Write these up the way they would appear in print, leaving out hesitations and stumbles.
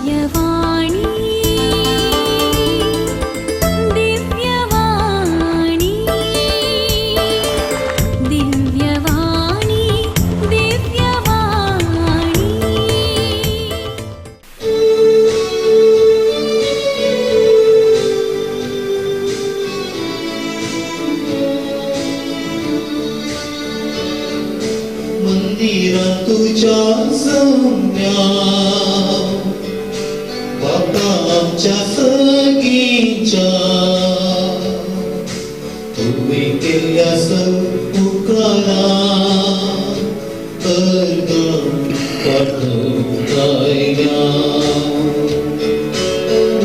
दिव्यवाणी दिव्यवाणी दिव्यवाणी दिव्यवाणी। मंदिरात तुझ्या सौम्या बापा आमच्या सगीच्या तुवें केल्ल्या उपकारा अर्गां पाठोवंक आयल्या।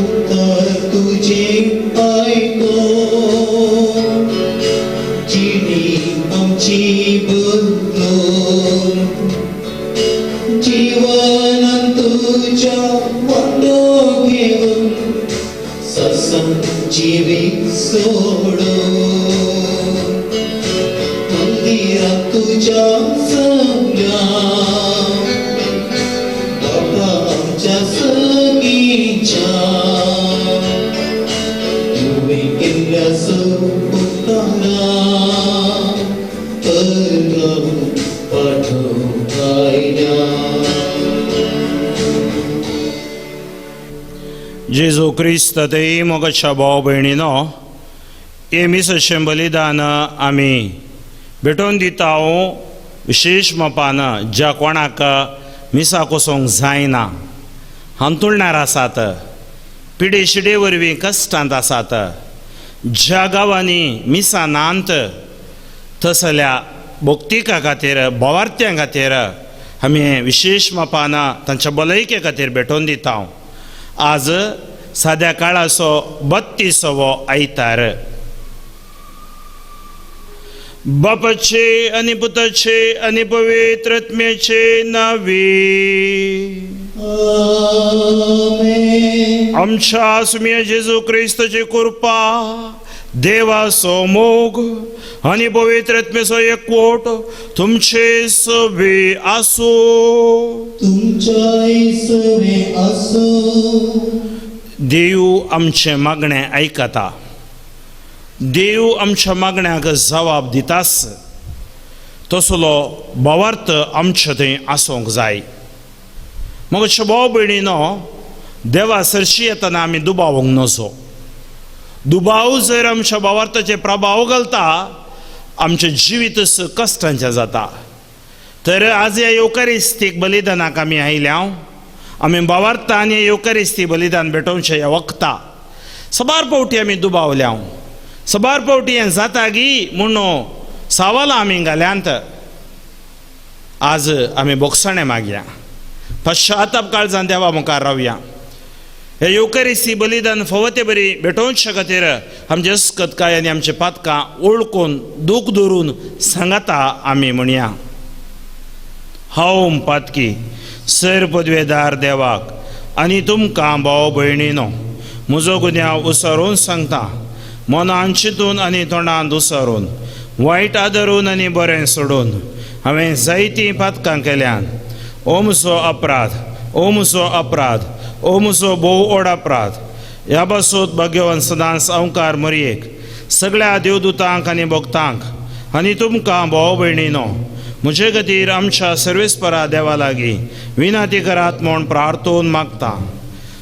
उतर तुजें आयकोन जिणी आमची बदलून जीवनान तुज्या वांटो घेवन सत्संग जिवीत सोडून मंदिरात तुज्या सगल्या बापा आमच्या सगीच्या तुवें केल्ल्या उपकारा अर्गां पाठोवंक आयल्या। जेजू क्रिस्त ते मोगाच्या भाव भयणीनो, हे मिसाचें बलिदान आमी भेटोवन दिता विशेश मापान ज्या कोणाक मिसाक वचोंक जायना, हांतुळणार आसात, पिडे शिडे वरवीं कश्टांत आसात, ज्या गांवांनी मिसां नात तसल्या भक्तिका खातीर भावार्थ्यां खातीर आमी विशेश मापान तांच्या भलायके खातीर भेटोवन दिता। आज साद्या काळाचो 32वो आयतार। बापाचे आनी पुताचे आनी पवित्र आत्म्याचे नांवे आमेन। आमच्या सुम्या जेजू क्रिस्ताची कृपा, देवाचो मोग आनी पवित्र आत्म्याचो एकवट तुमचे सवे आसूं। तुमच्याय सवे आसूं। देव आमचें मागणें आयकता, देव आमच्या मागण्याक जबाब दितास, तसलो भावार्थ आमचे थंय आसूंक जाय। मग भाव भयणीनो, देवा सरशी येतना आमी दुबावूंक नजो। दुबाव जर आमच्या भावार्थाचे प्रभाव घालता, आमचें जिवीत कश्टांचें जाता। तर आज ह्या येवकारिस्तीक बलिदानाक आमी आयल्या, आमी भावार्थ आनी येवकारिस्ती बलिदान भेटोवचें ह्या वखता सबार पावटी आमी दुबावल्या, सबार पावटी हें जाता गी म्हणून सवालां आमी घाल्यांत। आज आमी बोगसाणें मागया, पश्चाताप काळजान देवा मुखार रावया। हे येवकारिस्ती बलिदान फावो ते बरी भेटोवचे खातीर आमचे अस्कतकाय आनी आमचे पातकां ओळखून दूख धरून सांगाता आमी म्हणया, हांव पातकी सर पदवेदार देवाक आनी तुमकां भाव भयणीनो म्हजो गुन्यांव उसरून सांगता, मनान चिंतून आनी तोंडान दुसरून, वायट आदरून आनी बरें सोडून हांवें जायतीं पातकां केल्यान। ओ म्हजो अपराध, ओ म्हजो अपराध, ओ म्हजो भोव व्हड अपराध। ह्या पासून भाग्यवान सदांच अंकार मरयेक सगळ्या देवदूतांक आनी भक्तांक आनी तुमकां भाव भयणीनो म्हजे खातीर आमच्या सर्वेस्परा देवा लागीं विनाती करात म्हूण प्रार्थोवन मागता।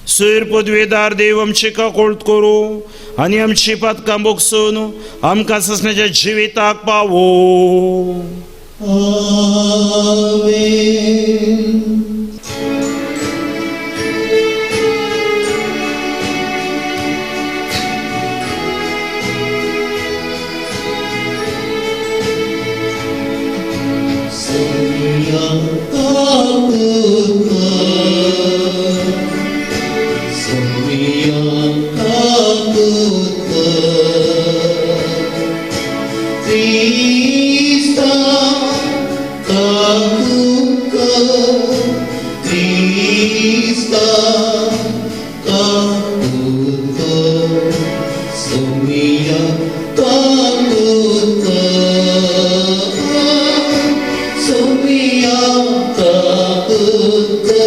सुर पदवेदार देव आमची काकोळत करूं आनी आमची पातकां बोगसून आमकां ससण्याच्या जिविताक पावो। आमेन। सोनिया काकुका, सोनिया काकुका, क्रिस्ता काकुका, क्रिस्ता काकुका, सोनिया काकुका, सोनिया काकुका।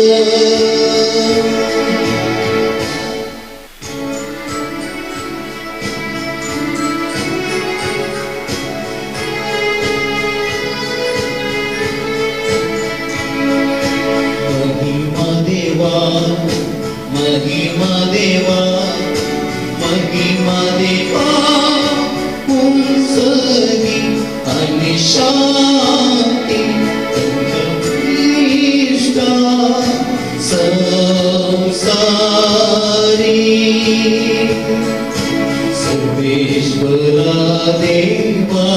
देवा, महिमा देवा, महिमा देवा उंचगी आनी शांती तुमच्या इश्टा संसारी. सर्वेश्वरा देवा,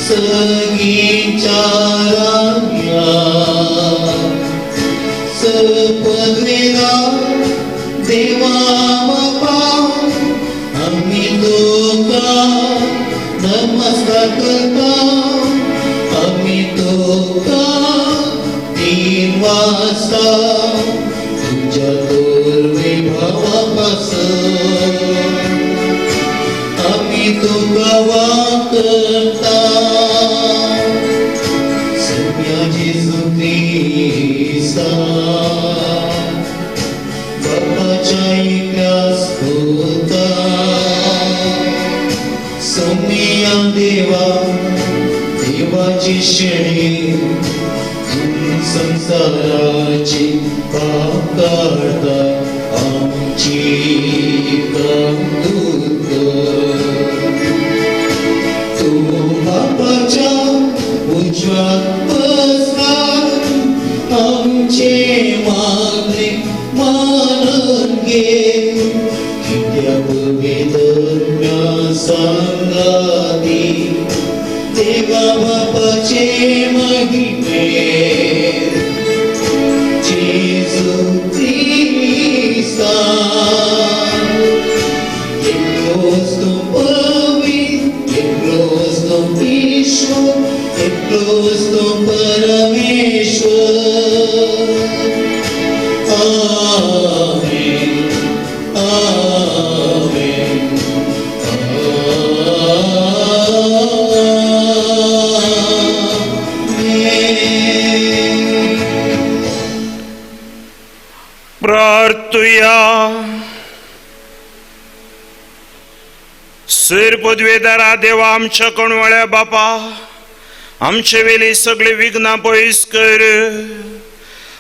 सगीच्या राया, सपदवेदा देवा बापा, आमी तुका नमस्कार करता, आमी तुका तीन वाजता तुज्या तोरवे भावा पासून आमी तुका वाकता. सम्या जेजू क्रिस्ता बापाच्या एकल्यास पुता, सौम्या देवा, देवाची शेणी, तूं संसाराची पाप काडता, आमची दूत. तूं बापाच्या उजव्याक बसला, आमचे मागणे मानून घे, कित्या पवित्र सांगाती देवा बापाचे महिमे जेजू क्रिस्ता. एकलोच तो पवित्र, एकलोच तो ईश्वर, एकलोच तो परमेश्वर. आमेन, आमेन, आमेन. प्रार्थुया. सर पदवेदारा देवा, आमच्या कणवळ्या बापा, आमचे वेली सगळी विघ्नां पयस कर.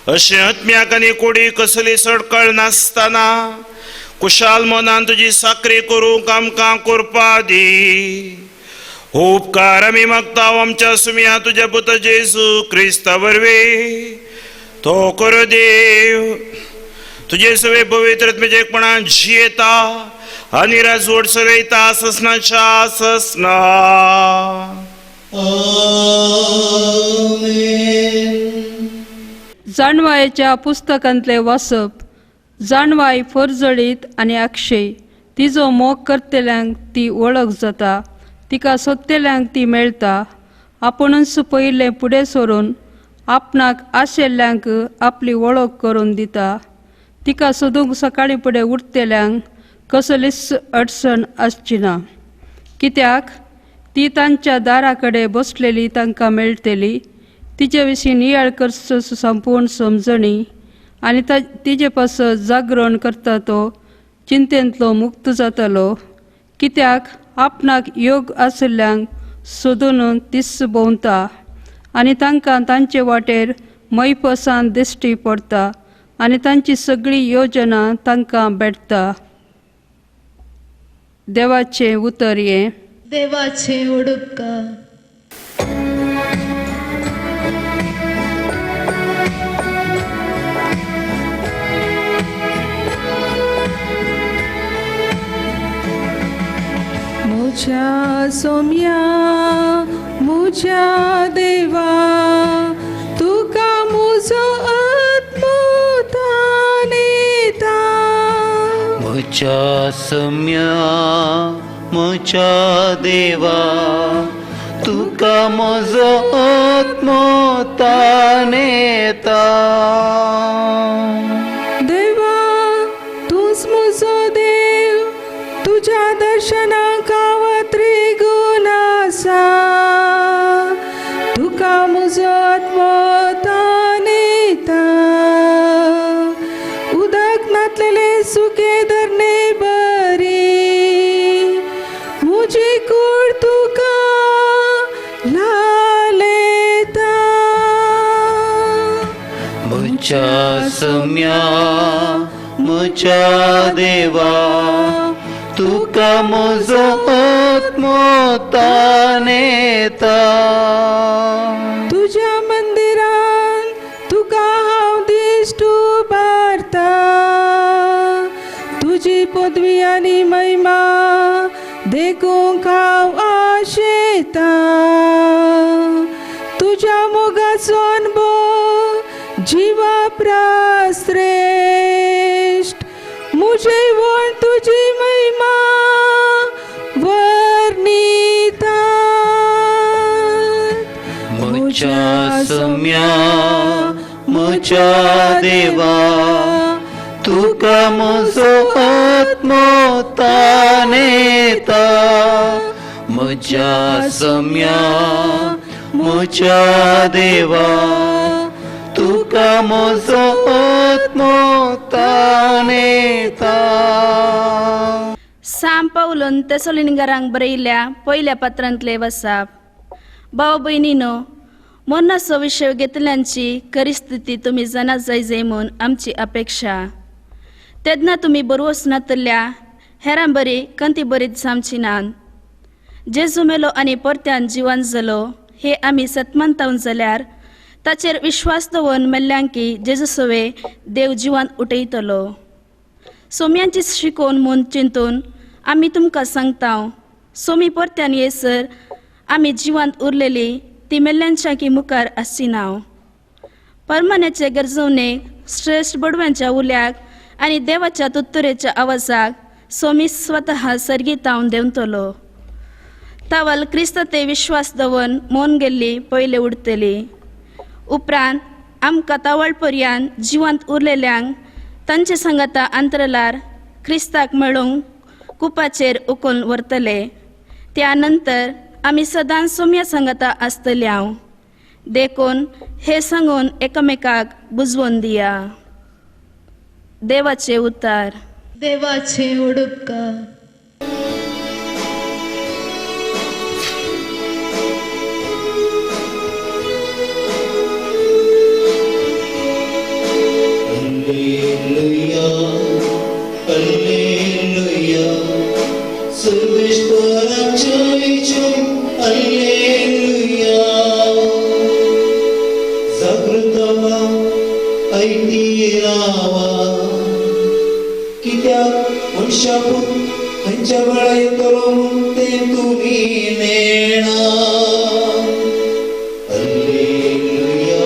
अशें आत्म्याक आनी कुडी कसली सडकळ नासतना कुशाल मनान तुजी साकरी करूंक आमकां करपा दी. हो उपकार आमी मागता आमच्या सुमया तुज्या पुता जेजू क्रिस्ता वरवीं. तो करो देव तुजे सगळे पवित्र आत्म्याच्या जियेता आनी राजवट चलयता ससनाच्या ससना. आमेन. जाणवायेच्या पुस्तकांतले वाचप. जाणवाय फरजळीत आनी अक्षय, तिजो मोग करतल्यांक ती वळख जाता, तिका सोदतल्यांक ती मेळटा. आपुणूच पयलें फुडें सरून आपणाक आशिल्ल्यांक आपली वळख करून दिता. तिका सोदूंक सकाळीं फुडें उठतल्यांक कसलीच अडचण आसची ना, कित्याक ती तांच्या दारा कडेन बसलेली तांकां मेळटली. तिचे विशीं नियाळ करचो संपूर्ण समजणी आनी तिजे पासत जागरण करता तो चिंतेंतलो मुक्त जातलो, कित्याक आपणाक योग आशिल्ल्यांक सोदून तीच भोंवता आनी तांकां तांचे वाटेर मैपसान दिश्टी पडटा आनी तांची सगळी योजना तांकां भेटता. देवाचें उतर हें. देवाचें उडुपका. मुझ्या सोम्या मुझ्या देवा, तुका मुजो आत्मो तानेता. मुझ्या सोम्या मुझ्या देवा, तुका म्हजो आत्मो तानेता. देवा तूंच म्हजो देव, तुज्या दर्शनाक हांव त्रिगुण आसा. तुका म्हजो आत्मो तानेता. उदक नातलेले सुके धरणे बरी, म्हजी कूड तुका लालेता. म्हज्या सम्या म्हज्या देवा तुका म्हजो आत्मो तानेता. तुज्या मंदिरान तुका हांव दिश्ट उबारता, तुजी पदवी आनी महिमा देखूंक हांव आशेता. तुज्या मोगाचो अणभव जिवा प्रास श्रेश्ठ, म्हजे वण तुजी महिमा वर्णिता. म्हज्या सम्या म्हज्या देवा तुका म्हजो आत्मो तानेता. म्हज्या सम्या म्हज्या देवा तुका म्हजो आत्मो तानेता. सांत पावलून तेसोलिंगारांक बरयल्या पयल्या पत्रांतले वसाप. भाव भयणीनो, मरणाचो विशय घेतल्यांची परिस्थिती तुमी जाणा जाय जाय म्हूण आमची अपेक्षा. तेन्ना तुमी बरवस नातल्या हेरां बरी कंती बरीत जावची नात. जेजू मेलो आनी परत्यान जिवन जालो हे आमी सतमानतावन जाल्यार ताचेर विश्वास दवरून मेल्ल्यांकी जेजू सवे देव जिवान उठयतलो. सोम्यांची शिकोवन म्हूण चिंतून आमी तुमकां सांगता, सोमी परत्यान येसर आमी जिवांत उरलेली ती मेल्ल्यांच्या की मुखार आसची ना. परमान्याचे गरजवणेक, श्रेश्ठ बडव्यांच्या उल्याक आनी देवाच्या तुत्तुरेच्या आवाजाक सोमी स्वतः सर्गीतावन देंवतलो. तावल क्रिस्त ते विश्वास दवरून मोन गेल्ली पयले उडतली. उपरांत आमकां तावळ पर्यंत जिवांत उरलेल्यांक तांचे सांगाता अंतरलार क्रिस्ताक मेळूंक कुपाचेर उखलून व्हरतले. त्या नंतर आमी सदांच सोम्या सांगाता आसतले हांव. देखून हे सांगून एकामेकाक बुजवून दिया. देवाचे उतार. देवाचे उडुपकार. Alleluia, Alleluia, सर्वेश्वराक जय जय Alleluia. जागृत आयती रावा, कित्याक मनशापूत खंयच्या वेळा येतलो म्हूण तें तुमी नेणा. Alleluia,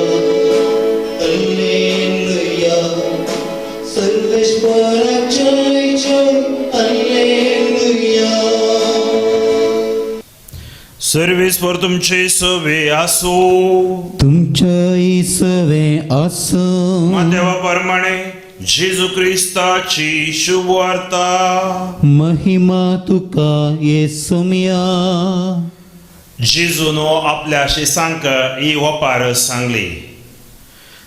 Alleluia, सर्वेश्वराक जय जय Alleluia. सर्वेस्पर तुमचे सवे आसूं. तुमच्या सवे आसूं. देवा प्रमाणे जेजू क्रिस्ताची शुभवार्ता. महिमा तुका येसुम्या. जेजून आपल्या शिसांक ही ओपार सांगली.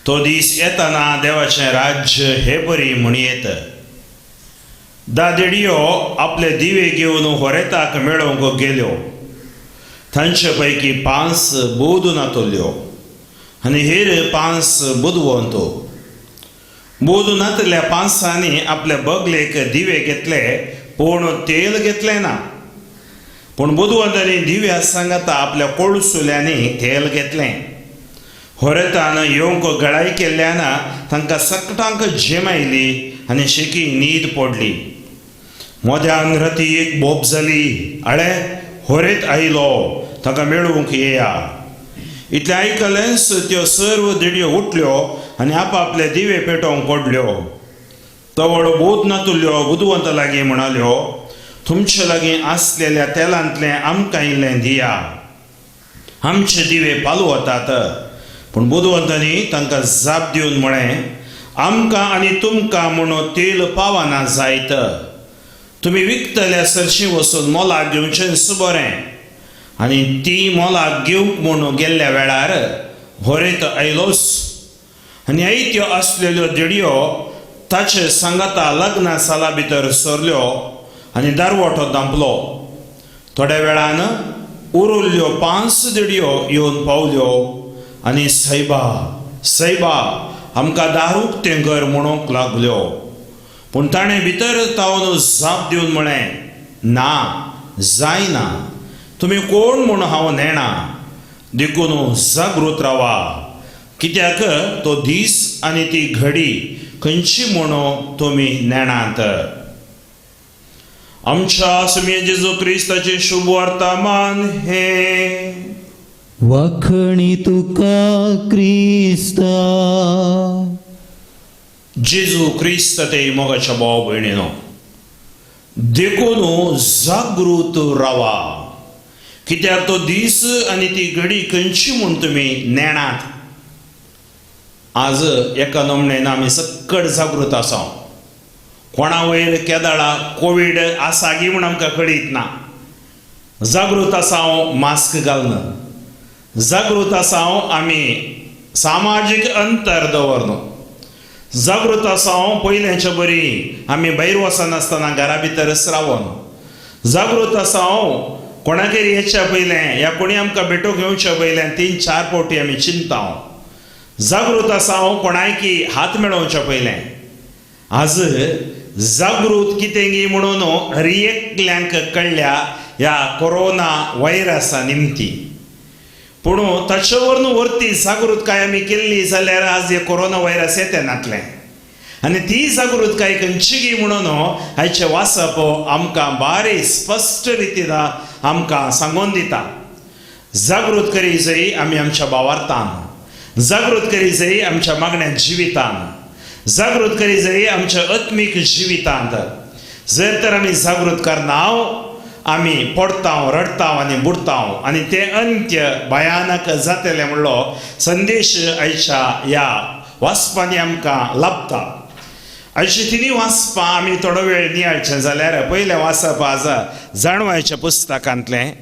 तो दीस येताना देवाचें राज्य हे बरी म्हणयेत. दादेडियो आपले दिवे घेवन होरेताक मेळोवंक गेल्यो. तांचे पैकी 5 बोध नातल्यो आनी हेर 5 बुदवंत. बोध नातल्या 5 आपल्या बगलेक दिवे घेतले पूण तेल घेतलें ना. पूण बुदवंतांनी दिव्या सांगाता आपल्या कोळसुल्यांनी तेल घेतलें. होरेतान येवंक गळाय केल्ल्यान तांकां सकटांक झेम आयली आनी शेकी न्हीद पडली. मोद्यान राती एक बोब जाली, आळे होरेत आयलो, ताका मेळूंक येया. इतलें आयकलेंच त्यो सर्व देडयो उठल्यो आनी आपापले दिवे पेटोवंक पडल्यो. तवळ बोध नातुल्यो बुदवंत लागीं म्हणाल्यो, तुमचे लागीं आसलेल्या तेलांतलें आमकां इल्लें दिया, आमचे दिवे पालू वतात. पूण बुदवंतांनी तांकां जाप दिवन म्हळें, आमकां आनी तुमकां म्हणून तेल पावना जायत. तुमी विकतल्या सरशीं वचून मोलाक घेवचेंच बरें. आनी ती मोलाक घेवंक म्हणून गेल्ल्या वेळार होरेत आयलोच आनी आयत्यो आसलेल्यो देडयो ताचे सांगाता लग्ना साला भितर सरल्यो आनी दारवटो धांपलो. थोड्या वेळान उरुल्ल्यो 5 देडयो येवन पावल्यो आनी सायबा सायबा आमकां दार उक्तें कर म्हणूंक लागल्यो. पूण ताणें भितर तावन जाप दिवन म्हळें, ना, जायना, तुमी कोण म्हूण हांव नेणा. देखून जागृत रावा, कित्याक तो दीस आनी ती घडी खंयची म्हणून तुमी नेणात. आमच्या सुमये जेजू क्रिस्ताचें शुभ वर्तमान हें. वाखणी तुका क्रिस्ता. जेजू क्रिस्त ते मोगाच्या भाव भयणीनो, देखून जागृत रावा, कित्याक तो दीस आनी ती घडी खंयची म्हूण तुमी नेणात. आज एका नमणेन आमी सक्कड जागृत आसा. कोणा वयर केदाळा कोवीड आसा गी म्हूण आमकां कळीत ना. जागृत आसा मास्क घालून, जागृत आसा आमी सामाजीक अंतर दवरन, जागृत आसा पयल्याच्या बरी आमी भायर वचनासतना घरा भितरच रावन, जागृत आसा कोणागेर येच्या पयलें या कोणी आमकां भेटूंक येवच्या पयलें 3-4 फावटी आमी चिंता. जागृत आसा कोणायकी हात मेळोवच्या पयलें. आज जागृत कितें गी म्हणून हर एकल्यांक कळ्ळ्या ह्या कोरोना व्हायरसा निमती. पूण ताचे वरून वरती जागृतकाय आमी केल्ली जाल्यार आज हे कोरोना व्हायरस येते नातलें. आनी ती जागृतकाय खंयची गी म्हणून हाचें वाचप आमकां बारी स्पश्ट रितीन आमकां सांगून दिता. जागृत करी जाय आमी आमच्या भावार्थान, जागृत करी जाय आमच्या मागण्या जिवितान, जागृत करी जाय आमच्या आत्मीक जिवितांत. जर तर आमी जागृत करना आमी पडता, रडता आनी बुडता आनी तें अंत्य भयानक जातलें म्हणलो संदेश आयच्या ह्या वाचपांनी आमकां लाभता. अशी तिनी वाचपां आमी थोडो वेळ नियाळचें जाल्यार पयलें वाचप आज जाणवायच्या पुस्तकांतलें,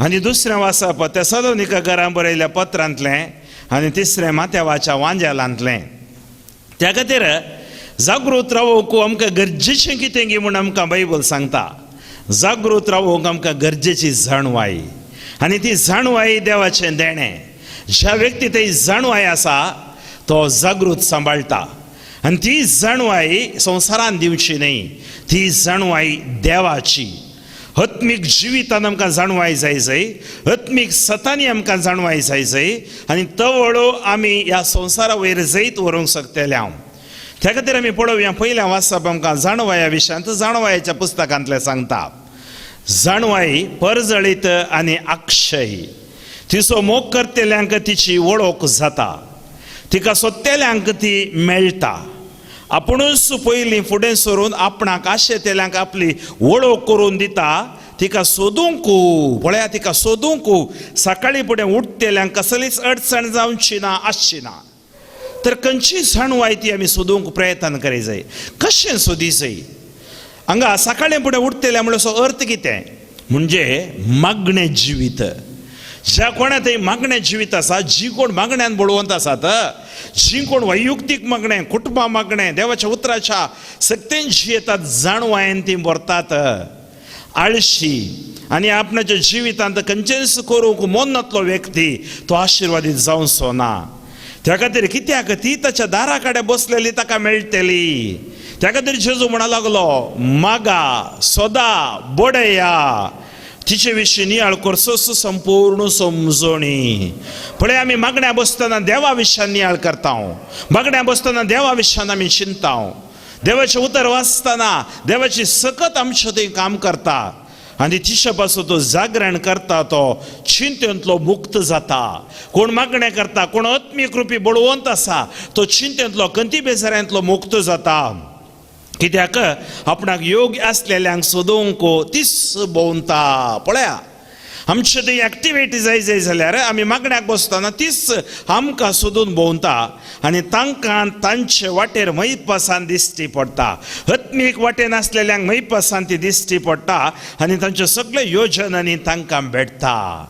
आनी दुसरें वाचप तेसलोनिका घरां बरयल्ल्या पत्रांतलें, आनी तिसरें माथ्यावाच्या वांजेलांतलें. त्या खातीर जागृत रावूंक आमकां गरजेचें कितें गी म्हूण आमकां बायबल सांगता. जागृत रावूंक आमकां गरजेची जाणवाय, आनी ती जाणवाय देवाचें देणें. ज्या व्यक्ती ती जाणवाय आसा तो जागृत सांबाळटा, आनी ती जाणवाय संवसारान दिवची न्हय, ती जाणवाय देवाची. आत्मीक जिवितान आमकां जाणवाय जाय जाय, आत्मीक सतांनी आमकां जाणवाय जाय जाय, आनी तवळो आमी ह्या संवसारा वयर जैत व्हरूंक शकतले हांव. त्या खातीर आमी पळोवया पयल्या वाचप आमकां जाणवाया विशयांत जाणवायेच्या पुस्तकांतलें सांगता. जाणवाय परजळीत आनी अक्षय, तिचो मोग करतल्यांक तिची वळख जाता, तिका सोदतल्यांक ती मेळटा. आपुणूच पयलीं फुडें सरून आपणाक आशेतल्यांक आपली वळख करून दिता. तिका सोदूंक पळया, तिका सोदूंक सकाळीं फुडें उठतल्यांक कसलीच अडचण जावची ना, आसची ना. तर खंयची जाणवाय ती आमी सोदूंक प्रयत्न करी जाय. कशें सोदी जाय? हांगा सकाळीं फुडें उठतल्या म्हणल्यार असो अर्थ कितें म्हणजे मागणें जिवीत. ज्या कोणा थंय मागणें जिवीत आसा, जी कोण मागण्यान बळवंत आसात, जी कोण वैयक्तीक मागणें, कुटुंबा मागणें, देवाच्या उतराच्या सक्तेन जियेतात, जाणवायेन ती भरतात. आळशी आनी आपणाच्या जिवितांत खंयचेंच करूंक मन नातलो व्यक्ती तो आशिर्वादीत जावचो ना. त्या खातीर कित्याक ती ताच्या दारा कडेन बसलेली ताका मेळटली. त्या खातीर जेजू म्हणा लागलो, मागा, सोदा, बडया, तिचे विशीं नियाळ करचोच संपूर्ण समजणी. पळय आमी मागण्या बसतना देवा विशयान नियाळ करता, मागण्या बसतना देवा विशयान आमी चिंता, देवाचें उतर वाचतना देवाची सकत आमचे थंय काम करता, आनी तिचे पासून तो जागरण करता, तो चिंतेंतलो मुक्त जाता. कोण मागणें करता, कोण आत्मीक रुपी बळवंत आसा तो चिंतेंतलो, कंती बेजारांतलो मुक्त जाता. कित्याक आपणाक योग्य आसलेल्यांक सोदूंक तीच भोंवता. पळया आमचे थंय एक्टिविटी जाय जाय जाल्यार आमी मागण्याक बसतना तीच आमकां सोदून भोंवता आनी तांकां तांचे वाटेर मैपासान दिश्टी पडटा. आत्मीक वाटेन आसलेल्यांक मैपासान ती दिश्टी पडटा आनी तांच्यो सगळ्यो योजनांनी तांकां भेटता.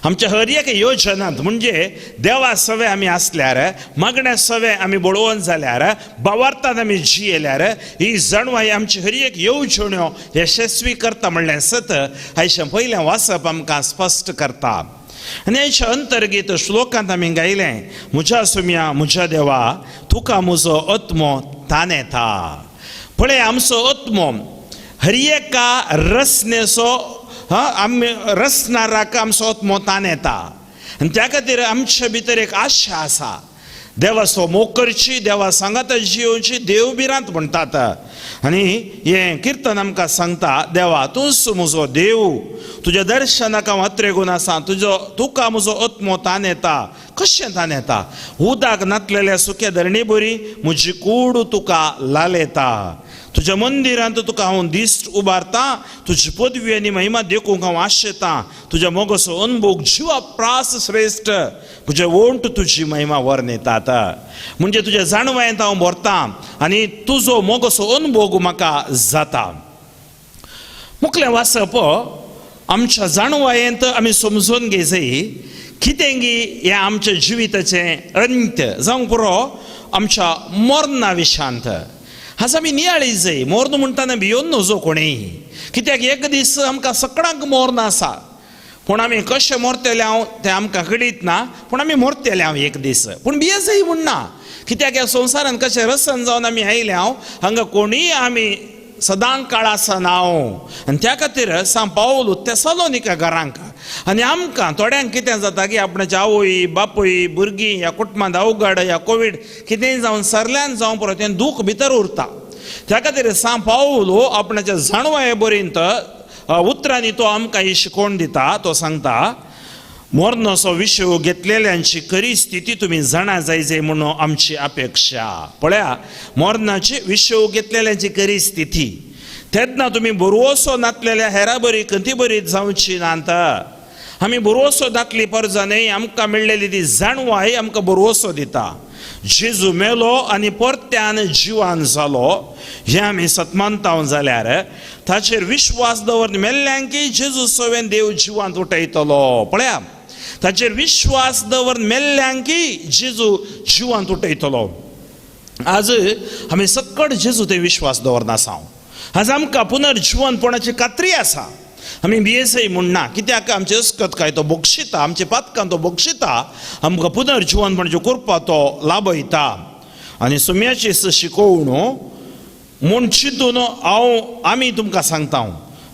आमच्या हर एक योजनांत म्हणजे देवा सवे आमी आसल्यार, मागण्या सवे आमी बळोवन जाल्यार, भावार्थान आमी जियेल्यार, ही जाणवाय आमची हर एक येवजण्यो यशस्वी करता म्हणलें सत आयचें पयलें वाचप आमकां स्पश्ट करता. आनी हेच्या अंतर्गीत श्लोकांत आमी गायलें, म्हज्या सुम्या म्हज्या देवा तुका म्हजो आत्मो तानेता. पळय आमचो आत्मो हर एका रसनेचो आमी रसनाराक आमचो आत्मो तानेता. आनी त्या खातीर आमचे भितर एक आशा आसा, देवाचो मोग करची, देवा सांगाता जियोवची, देव भिरांत म्हणटात. आनी हें किर्तन आमकां सांगता, देवा तूंच म्हजो देव, तुज्या दर्शनाक हांव अत्रेगून आसा, तुजो तुका म्हजो आत्मो तानेता. कशें तानेता? उदक नातलेल्या सुक्या धरणी बरी म्हजी कूड तुका लालेता. तुज्या मंदिरांत तुका हांव दिश्ट उबारता, तुजी पदवी आनी महिमा देखूंक हांव आशेतां. तुज्या मोगाचो अनभोग जिवा प्रास श्रेश्ठ, तुजे वोंट तुजी महिमा वर्णयतात. म्हणजे तुज्या जाणवायेंत हांव भरतां आनी तुजो मोगाचो अनभोग म्हाका जाता. मुखलें वाचप आमच्या जाणवायेंत आमी समजून घेयजाय कितें गी हें आमच्या जिविताचें अंत्य जावंक पुरो आमच्या मरणा विशांत. आज आमी नियाळी जाय. मोर्न म्हणटाना भियोन नजो कोणीय, कित्याक एक दीस आमकां सगळ्यांक मोर्न आसा. पूण आमी कशें मोरतले हांव तें आमकां कळीत ना, पूण आमी मोरतले हांव एक दीस. पूण भियेजय म्हूण ना, कित्याक ह्या संवसारान कशें रसन जावन आमी आयले हांव, हांगा कोणीय आमी सदां काळ आसना हांव. आनी त्या खातीर सांव पावल तेसलोनिका घरांक आनी आमकां थोड्यांक कितें जाता की आपणाचे आवय बापूय भुरगीं ह्या कुटुंबांत अवघड ह्या कोवीड कितेंय जावन सरल्यान जावं पुरो तें दूख भितर उरता. त्या खातीर सांव पावल आपणाच्या जाणवाये बरींत उतरांनी तो आमकां ही शिकवण दिता. तो सांगता, मरणाचो विशय घेतलेल्यांची खरी स्थिती तुमी जाणा जायजे म्हणून आमची अपेक्षा. पळया, मरणाची विशय घेतलेल्यांची खरी स्थिती तेन्ना तुमी बरोसो नातलेल्या हेरा बरी खंती बरी जावची नात. आमी बरोसो नातली परजा न्हय, आमकां मेळ्ळेली ती जाणवाय आमकां बरोसो दिता. जेजू मेलो आनी परत्यान जिवान जालो हें आमी सतमानताव जाल्यार ताचेर विश्वास दवर मेल्ल्यांकी जेजू सवेन देव जिवांत उठयतलो. पळया, ताचेर विश्वास दवर मेल्ल्यांकी जेजू जिवांत उठयतलो. आज आमी सकट जेजू ते विश्वास दवरनासांव. आज आमकां पुनर्जिवनपणाची खात्री आसा. आमी भियेसय म्हूण ना, कित्याक आमचे अस्कत काय तो बक्षिता, आमचे पातकां तो बक्षिता, आमकां पुनर्जिवनपणाच्यो कृपा तो लाभयता. आनी सुम्याची शिकोवण म्हूण चिंतून हांव आमी तुमकां सांगता,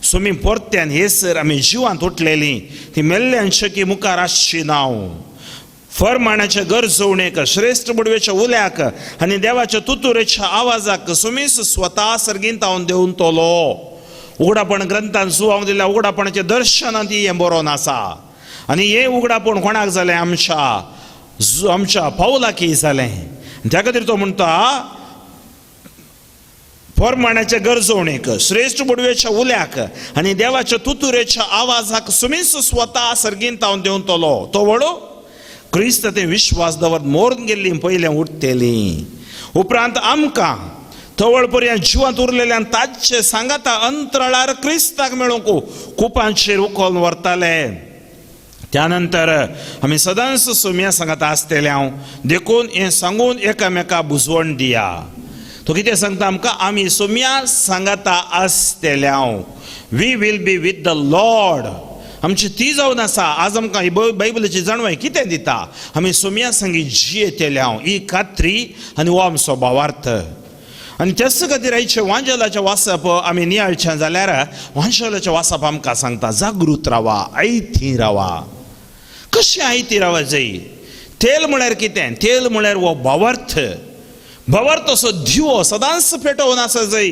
सुमी परत्यान हे सर आमी जिवांत उठलेली ती मेल्ल्यान शकी मुखार आसची ना. फरमाणाच्या गरजवणेक, श्रेश्ठ बुडवेच्या उल्याक आनी देवाच्या तुतुरेच्या आवाजाक सुमीस स्वता सर्गींत हांव देंवतलो. उगडापण ग्रंथान सुवांक दिल्या उगडापणाचें दर्शनांत हें बरोवन आसा. आनी हें उगडापण कोणाक जालें? आमच्या आमच्या पावलाकी जालें. त्या खातीर तो म्हणटा, फरमाणाच्या गरजवणेक, श्रेश्ठ बुडवेच्या उल्याक आनी देवाच्या तुतुरेच्या आवाजाक सुमीस स्वता सर्गींत हांव देंवतलो. तो व्हडो क्रिस्त ते विश्वास दवर मोरून गेल्ली पयलें उठतेली. उपरांत आमकां तवळ पर्यंत जिवांत उरलेल्यान ताचे सांगाता अंतराळार क्रिस्ताक मेळोवंक कुपांचेर उखोल व्हरताले. त्यानंतर आमी सदांच सुम्या सांगाता आसतले हांव, देखून हें सांगून एकामेका बुजवण दिया. तो कितें सांगता आमकां? आमी सुम्या सांगाता आसतले हांव. We will be with the Lord. आमची ती जावन आसा. आज आमकां ही बायबलाची जाणवाय कितें दिता? आमी सोम्या संगी जियेतले हांव, ही खात्री आनी हो आमचो भावार्थ. आनी त्याच खातीर आयचें वांजेलाचें वाचप आमी नियाळचें जाल्यार वांजेलाचें वाचप आमकां सांगता, जागृत रावा, आयती रावा. कशें आयती रावा जाय? तेल म्हळ्यार कितें? तेल म्हळ्यार हो भावार्थ. भावार्थ असो दिवो सदांच पेटोवन आसा जाय.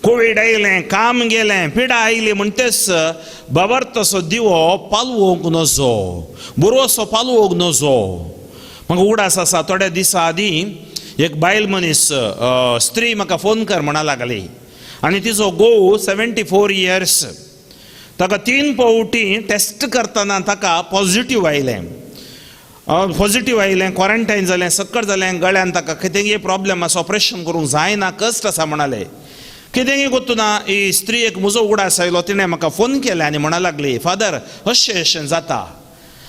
कोवीड आयलें, काम गेलें, पिडा आयली म्हणटेच भावार्थ असो दिवो पालवोंक नजो, बरो असो पालवोंक नजो. म्हाका उगडास आसा, थोड्या दिसां आदीं एक बायल मनीस स्त्री म्हाका फोन कर म्हणा लागली आनी तिचो घोव 74 इयर्स, ताका 3 फावटी टेस्ट करतना ताका पॉझिटीव आयलें. पॉझिटीव आयलें, क्वॉरंटायन जालें, सक्कर जालें, गळ्यान ताका कितेंय प्रॉब्लेम आसा, ऑपरेशन करूंक जायना, कश्ट आसा म्हणाले. कितेंय कोत्तुना ही स्त्रीयेक म्हजो उगडास आयलो, तिणें म्हाका फोन केलें आनी म्हणा लागली, फादर अशें अशें जाता.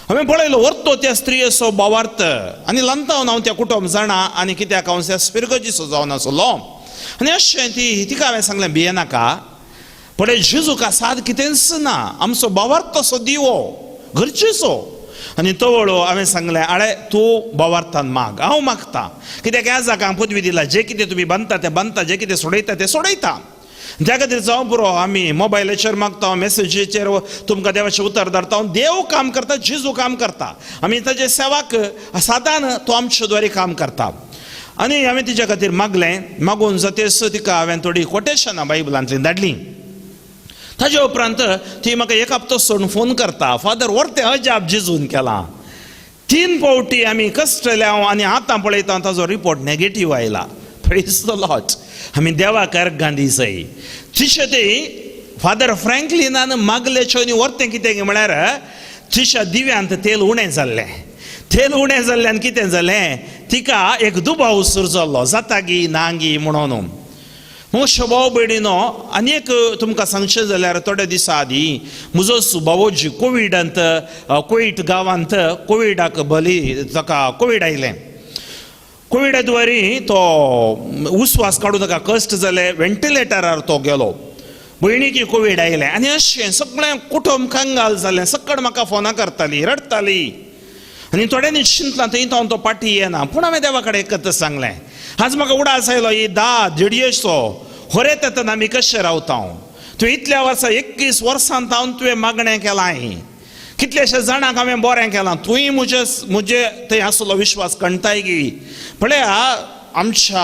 हांवें पळयलो व्हरतो त्या स्त्रियेचो भावार्थ आनी ल्हानतावन हांव त्या कुटुंब जाणा आनी कित्याक हांव त्या स्पिर्गजीचो जावन आसलो. आनी अशें ती तिका हांवें सांगलें, भियेनाका, पळय जेजूक साद कितेंच ना, आमचो भावार्थ असो दिवो गरजेचो. आनी तवळो हांवें सांगलें आळे तूं बोवार्थान माग, हांव मागता, कित्याक ह्या जागांक पदवी दिला, जें कितें तुमी बांदता तें बांदता, जें कितें सोडयता तें सोडयता. त्या खातीर जावं पुरो आमी मोबायलाचेर मागता, मेसेजीचेर तुमकां देवाचें उतर धाडटा. देव काम करता, जेजू काम करता, आमी ताजे सेवाक सादान तो आमचे द्वारे काम करता. आनी हांवें तिच्या खातीर मागलें, मागून जातेच तिका हांवें थोडीं कोटेशनां बायबलांतलीं धाडलीं. ताजे उपरांत ती म्हाका एक हप्तो सोडून फोन करता, फादर वर्तें अजाप जेजून केलां, 3 फावटी आमी कश्टल्या आनी आतां पळयता ताजो रिपोर्ट नेगेटीव आयला. Praise the Lord. आमी देवाक अर्गां दिसय. तिशें ती फादर फ्रँकलिनान मागलेच्यो आनी वर्तें कितें म्हळ्यार तिच्या दिव्यांत तेल उणें जाल्लें. तेल उणें जाल्ल्यान कितें जालें, तिका एक दुबाव सुरू जाल्लो, जाता गी ना गी म्हणून. म्हजो भाव भयणीनो, आनी एक तुमकां सांगचें जाल्यार थोड्या दिसां आदीं म्हजो भावोजी कोविडांत, कोयट गांवांत कोविडाक बली, ताका कोवीड आयलें. कोविडा द्वारी तो उस्वास काडून ताका कश्ट जाले, व्हेंटिलेटरार तो गेलो. भयणीकी कोवीड आयलें आनी अशें सगळें कुटुंब कंगाल जालें. सकड म्हाका फोनां करताली, रडटाली आनी थोड्यांनी चिंतलां थंय तो तो पाटी येना. पूण हांवें देवा कडेन एकच सांगलें, आज म्हाका उडास आयलो ही 10 देडयेचो होरेत येतना आमी कशें रावता. तुवें इतल्या वर्सां 21 वर्सां हांव तुवें मागणें केलां, कितल्याश्या जाणांक हांवें बरें केलां, तुवें म्हजे म्हजे थंय आसलो विश्वास कणताय गी. पळया आमच्या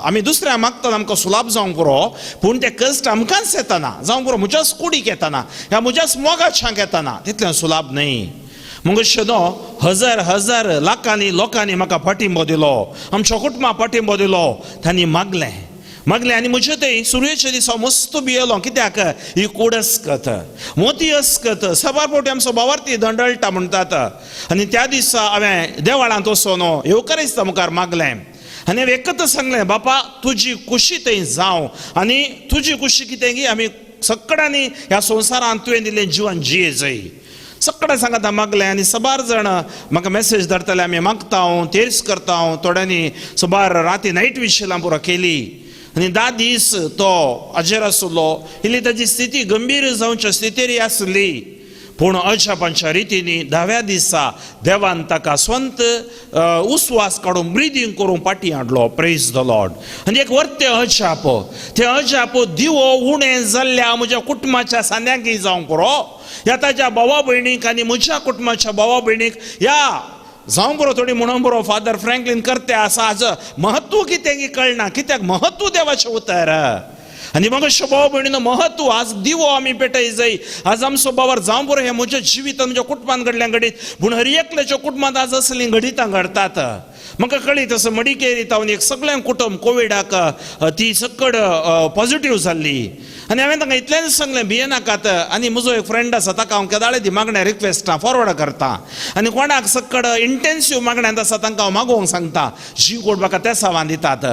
आमी दुसऱ्या मागतना आमकां सुलाभ जावंक पुरो, पूण ते कश्ट आमकांच येतना जावंक पुरो, म्हज्याच कुडीक येतना ह्या म्हज्याच मोगाच्यांक येतना तितलें सुलाभ न्हय. मग न्हू हजार हजार लाखांनी लोकांनी म्हाका पाठिंबो दिलो, आमच्या कुटुंबा पाठिंबो दिलो, तांणी मागलें मागलें आनी म्हजे थंय सुरवेच्या दिसा मस्त भियेलो, कित्याक ही कूड अस्कत मोती अस्कत सबार फावटी आमचो भावार्थी दंडळटा म्हणटात. आनी त्या दिसा हांवें देवळांत वचून येवकारिस्ता मुखार मागलें आनी हांवें एकच सांगलें, बापा तुजी कुशी थंय जावं आनी तुजी कुशी कितें की आमी सगळ्यांनी ह्या संवसारांत तुवें दिल्लें जिवन जिये जाय. सगळें सांगता मागलें आनी सबार जाण म्हाका मेसेज धाडटाले, आमी मागता हांव तेर्स करता हांव. थोड्यांनी सबार राती नायट विशिलां पुरो केली आनी 10 दीस तो हाजेर आसलो. इल्ली ताजी स्थिती गंभीर जावच्या स्थितीर आसली, पूण अजापांच्या रितीनी 10व्या दिसा देवान ताका स्वंत उस्वास काडून ब्रिदींग करून पाटी हाडलो. Praise the Lord. आनी एक वर्तें अजाप, तें अजाप दिवो उणें जाल्ल्या म्हज्या कुटुंबाच्या सांद्यांकय जावंक पुरो, ह्या ताज्या भावा भयणीक आनी म्हज्या कुटुंबाच्या भावा भयणीक ह्या जावं पुरो. थोडी म्हणून पुरो फादर फ्रँकलीन करते आसा, आज महत्व कितें की कळना, कित्याक महत्व देवाचें उतर. आनी मग भाव भयणीनो महत्व आज दिवो आमी पेटय जाय. आज आमचो बाबर जावं पुरो हें म्हज्या जिवितांत म्हज्या कुटुंबांत घडल्यां घडीत, पूण हर एकल्याच्या कुटुंबांत आज असलीं घडितां घडटात. म्हाका कळीत आसा मडिकेरी तावन एक सगळें कुटुंब कोविडाक ती सकड पॉझिटीव जाल्ली आनी हांवें तांकां इतलेंच सांगलें भियेनाकात. आनी म्हजो एक फ्रेंड आसा ताका हांव केदाळे ती मागण्या रिक्वेस्टां फॉरवर्ड करता आनी कोणाक सकड इंटेन्सीव मागण्यांत आसा तांकां हांव मागोवंक सांगता, जी कोण म्हाका ते सावान दितात.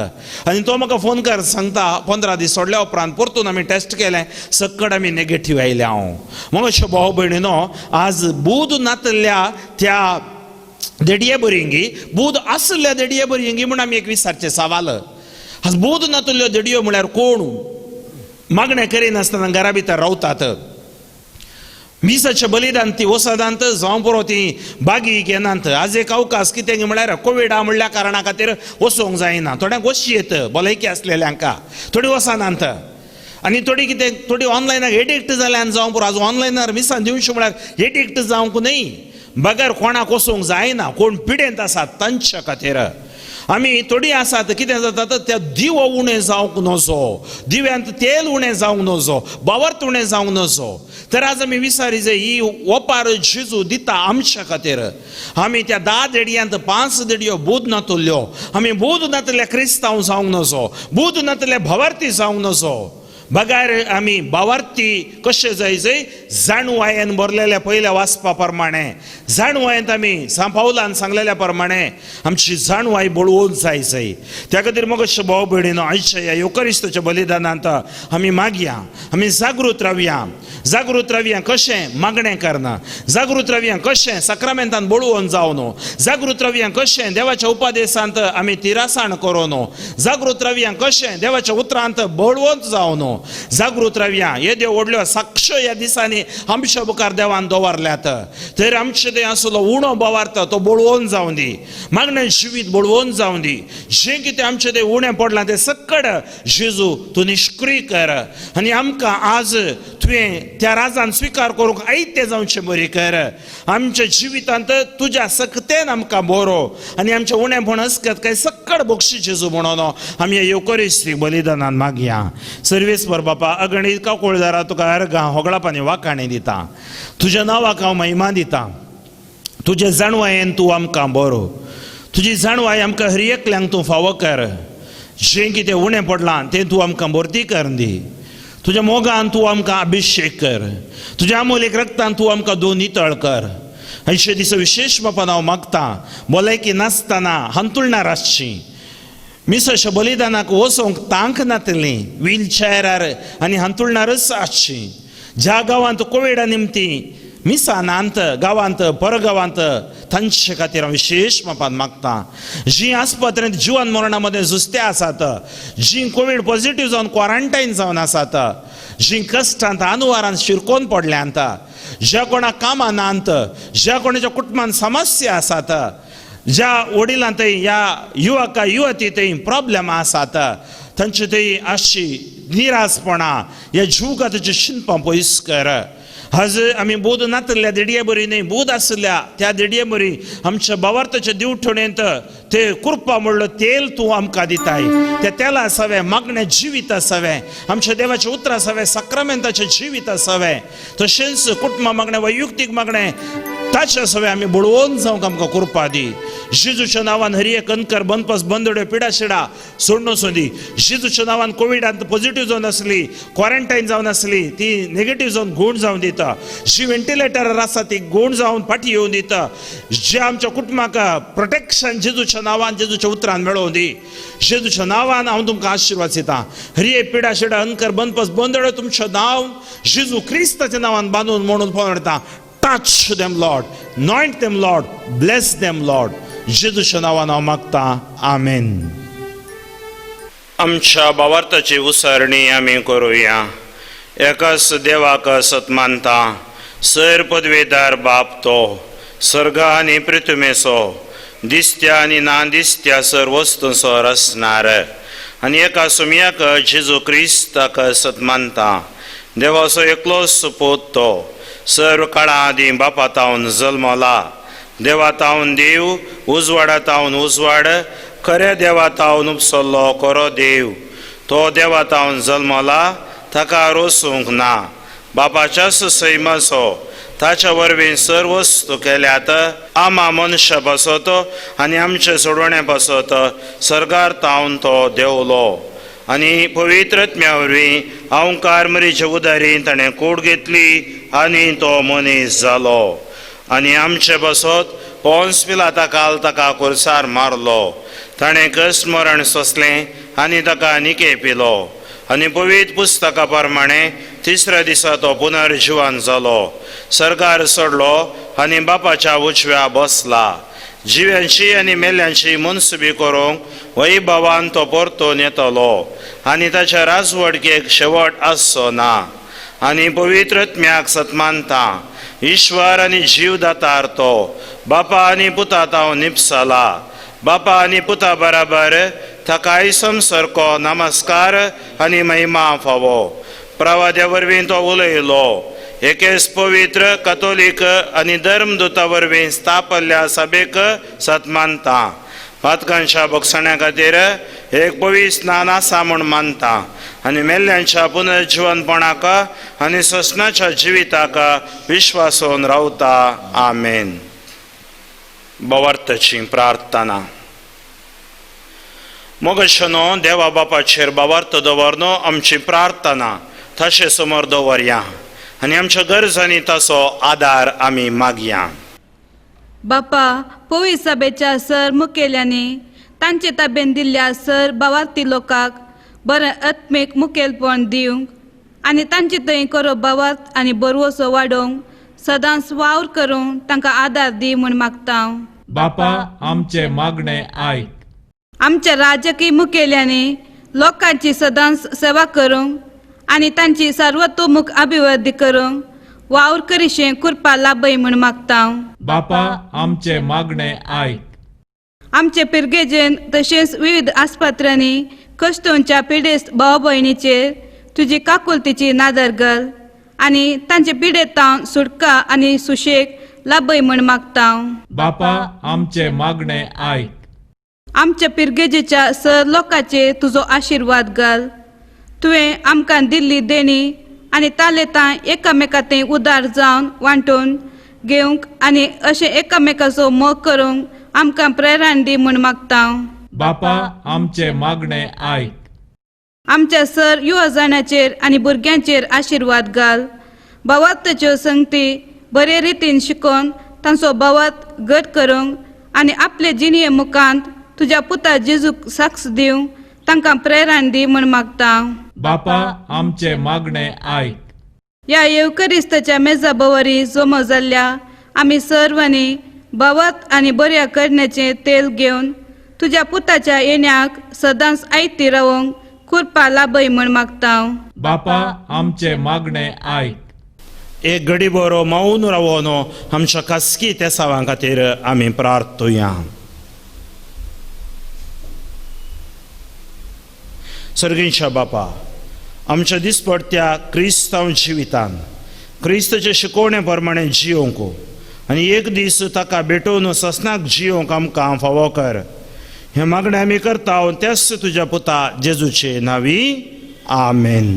आनी तो म्हाका फोन कर सांगता 15 दीस सोडल्या उपरांत परतून आमी टेस्ट केलें, सकड आमी नेगेटीव आयले. हांव मग अशें भाव भयणीनो आज बूद नातल्या त्या देडये बरींगी बूद आसल्या देडये बरींगी म्हूण आमी एक विचारचें सवाल. आज बूद नातल्यो देडयो म्हळ्यार कोण मागणें करिनासतना घरा भितर रावतात, मिसाचें बलिदान ती वसदांत जावं पुरो ती बागी घेनात. आज एक अवकाश कितें म्हळ्यार कोविडा म्हणल्या कारणा खातीर वचोंक जायना, थोड्यांक वशी येत भलायकी आसलेल्यांका, थोडी वचनात आनी थोडी कितें थोडी ऑनलायनाक एडिक्ट जाल्यान जावं पुरो. आज ऑनलायनार मिसान दिवचें म्हळ्यार एडिक्ट जावंक न्हय, बगर कोणाक वचूंक जायना, कोण पिडेंत आसात तांच्या खातीर. आमी थोडी आसात कितें जाता त्या दिवो उणें जावंक नजो, दिव्यांत तेल उणें जावंक नजो, बावर्त उणें जावंक नजो. तर आज आमी विचारी जाय ही ओपार जेजू दिता आमच्या खातीर. आमी त्या 10 देडयांत 5 देडयो बूद नातुल्ल्यो, आमी बूद नातल्या क्रिस्तांव जावंक नजो, बूद नातल्या भावार्थी जावंक नजो. बगार आमी भावार्थी कशें जाय जाय जाणवायेन भरलेल्या पयल्या वाचपा प्रमाणे, जाणवायेंत आमी पावलान सांगलेल्या प्रमाणे आमची जाणवाय बळवून जाय जाय. त्या खातीर मग अशें भाव भयणीनो आयच्या ह्या येवकारिस्ताच्या बलिदानांत आमी मागया, आमी जागृत रावया. जागृत रावया कशें मागणें करना, जागृत रावया कशें साक्रामेंतान बळवून जावन, जागृत रावया कशें देवाच्या उपदेशांत आमी तिरासाण करून, जागृत रावया कशें देवाच्या उतरांत बळवंत जावन. जागृत रावया. येद्यो व्हडल्यो साक्ष ह्या दिसांनी आमच्या मुखार देवान दवरल्यात. तर आमचे थंय आसलो उणो भावार्थ तो बळवून जावं दी, मागणें जिवीत बळवून जावं दी. जें कितें आमचें तें उणें पडलां तें सक्कड जेजू तूं निश्क्रीय कर आनी आमकां आज तुवें त्या राजान स्विकार करूंक आयतें जावचें बरी कर. आमच्या जिवितांत तुज्या सक्तेन आमकां बरो आनी आमचें उणेंपण हसकत काय सक्कड बक्षी जेजू म्हणून आमी येवकोरिस्तीक बलिदानान मागया. सर्वेस्पर बापा अगणीत काकुळदारा तुका अर्गां होगळाप आनी वाखाणी दिता. तुज्या नांवाक हांव महिमा दिता. तुजे जाणवायेन तूं आमकां बरो, तुजी जाणवाय आमकां हर एकल्यांक तूं फावो कर. जें कितें उणें पडलां तें तूं आमकां भरती कर दी. तुज्या मोगान तूं आमकां अभिशेक कर, तुज्या अमोलीक रक्तान तूं आमकां दोन नितळ कर. अशे दिसा विशेश बापान हांव मागतां भलायकी नासतना हांतुळणार आसची, मिसाच्या बलिदानाक वचोंक तांक नातली, व्हीलचॅरार आनी हांतुळणारच आसची. ज्या गांवांत कोविडा निमती मिसा नांत गांवांत परगांवांत तांचे खातीर हांव विशेश मापान मागतां. जीं आस्पत्रेंत जिवन मरणा मदें झुजते आसात, जीं कोवीड पॉझिटीव जावन क्वॉरंटायन जावन आसात, जीं कश्टांत आनुवारान शिरकोन पडल्यांत, ज्या कोणाक कामां नात, ज्या कोणाच्या कुटुंबान समस्या आसात, ज्या वडिलां थंय ह्या युवका युवती थंय प्रॉब्लेम आसात, तांचे थंय आसची निरासपणां ह्या जीवघाताची शिनपां पयस कर. आज आमी बोध नातल्या देडये बरी न्हय, बोध आसल्या त्या देडये बरी आमच्या भावार्थाच्या दिवठणेंत ते कुरपा म्हणलो तेल तूं आमकां दिताय. त्या तेला आसावें मागणें जिवीत आसावें, आमच्या देवाचें उतर आसावें, साक्रामेंताचें जिवीत आसावें, तशेंच कुटुंबा मागणें वैयक्तीक मागणें ताच्या सवें आमी बळवून जावंक आमकां कुरपा दी. जेजूच्या नांवान हर एक कणकर बंदपस बंदड्यो पिडा शिडा सोडणो सोदी. जेजूच्या नांवान कोविडांत पॉझिटीव जावन आसली, क्वॉरंटायन जावन आसली ती नेगेटीव जावन गूण जावन दिता. जी व्हेंटिलेटरार आसा ती गूण जावन फाटी येवन दिता. जे आमच्या कुटुंबाक प्रोटेक्शन जेजूच्या नांवान जेजूच्या उतरान मेळोवन दी. जेजूच्या नांवान हांव तुमकां आशिर्वाद दिता. हर एक पिडा शिडा अनकर बंदपस बंदड्यो तुमचें नांव जेजू क्रिस्ताच्या नांवान बांदून म्हणून पळयता. Touch them, Lord. Anoint them, Lord. Bless them, Lord. जेजूच्या नांवान हांव मागतां, आमेन. आमच्या भावार्थाची उसारणी आमी करुया. एकाच देवाक सत मानता, सर पदवेदार बाप तो सर्ग आनी पृथ्वीचो दिसत्या आनी ना दिसत्या सर वस्तूंचो रचणार आनी एका सुमयाक जेजू क्रिस्ताक सत मानता, देवाचो एकलोच पूत तो सर्व काळा आदीं बापा तावन जल्मला, देवा तावन देव, उजवाडा तावन उजवाड, खऱ्या देवा तावन उपसल्लो खरो देव, तो देवा तावन जल्मला, ताका रोसूंक ना, बापाच्याच सैमाचो ताच्या वरवीं सर्व वस्तू केल्यात, आमा मनशा पासत आनी आमचे सोडवण्या पासत सर्गार तावन तो देवलो आनी पवित्र आत्म्या वरवीं अहंकार मरीचे उदारी ताणें कूड घेतली आनी तो मनीस जालो आनी आमचे पासत पोन्स पिलाता काल ताका कुर्सार मारलो, ताणें कश्ट मरण सोंसलें आनी ताका निके पिलो आनी पवित्र पुस्तका प्रमाणे तिसऱ्या दिसा तो पुनर्जिवन जालो, सर्गार चडलो आनी बापाच्या उजव्या बसला, जिव्यांची आनी मेल्यांची मनसुबी करूंक वैभवान तो परतून येतलो आनी ताच्या राजवडकेक शेवट आसचो ना. आनी पवित्र आत्म्याक सतमानता, ईश्वर आनी जीव दातार तो बापा आनी पुता ताव निपसला, बापा आनी पुता बराबर ताकाय समसारको नमस्कार आनी महिमा फावो. प्रवाद्या वरवीं तो उलयलो, एकेच पवित्र कतोलीक आनी धर्मदूता वरवीं स्थापल्ल्या सभेक सतमानता, पातकांच्या बक्षण्या खातीर एक पवित्र स्नान आसा म्हूण मानता आनी मेल्ल्यांच्या पुनर्जिवनपणाक आनी ससनाच्या जिविताक विश्वासून रावता. आमेन. भावार्थाची प्रार्थना. मोगशनो देवा बापाचेर भावार्थ दवरनो आमची प्रार्थना ताचे समोर दवरया आनी आमच्या गरजांनी ताचो आदार आमी मागया. बापा, पवित्र सभेच्या सर मुखेल्यांनी तांचे ताबेन दिल्ल्या सर भावार्थी लोकांक बरें आत्मीक मुखेलपण दिवंक आनी तांचे थंय करो भावार्थ आनी बरवसो वाडोवंक सदांच वावर करूंक तांकां आदार दी म्हूण मागता. बापा, आमचे मागणे आयक. आमच्या राजकीय मुखेल्यांनी लोकांची सदांच सेवा करूंक आनी तांची सर्वतोमुख अभिवृद्धी करूंक वावर करिशें कृपा लाभय म्हूण मागता. बापा आमचे मागणे आयक. आमचे पिरगेजेन तशेंच विविध आस्पत्र्यांनी कश्टोंच्या पिडेस्त भाव भयणीचेर तुजी काकुलतीची नादर घाल आनी तांचे पिडेतावन सुटका आनी सुशेग लाभय म्हूण मागता. बापा आमचे मागणे आयक. आमच्या पिरगेजेच्या सर लोकांचेर तुजो आशिर्वाद घाल. तुवें आमकां दिल्ली देणी आनी तालेतां एकामेका थंय उदार जावन वांटून घेवंक आनी अशें एकामेकाचो मोग करूंक आमकां प्रेरण दी म्हूण मागता. बापा आमचे मागणे आयक. आमच्या सर युवा जाणाचेर आनी भुरग्यांचेर आशिर्वाद घाल. भावार्थाच्यो संगती बरे रितीन शिकोवन तांचो भावार्थ घट करूंक आनी आपले जिणये मुखांत तुज्या पुता जेजूक साक्ष दिवंक तांकां प्रेरण दी म्हूण मागता. बापा आमचे मागणे आयक. ह्या येवकरिस्ताच्या मेजा भोवरी जमो जाल्ल्या आमी सर्वांनी भावार्थ आनी बऱ्या करण्याचें तेल घेवन तुज्या पुताच्या येण्याक सदांच आयती रावंक कृपा लाभय म्हूण मागता. बापा आमचे मागणे आयक. एक घडी बरो मौन रावोन आमच्या खासगी तेसावां खातीर आमी प्रार्थुया. सर्गींच्या बापा, आमच्या दिसपडत्या क्रिस्तांव जिवितान क्रिस्ताचे शिकोवणे प्रमाणे जियोंक आनी एक दीस ताका भेटोवन ससनाक जियोंक आमकां फावो कर. हें मागणें आमी करता त्याच तुज्या पुता जेजूचे नांवी, आमेन.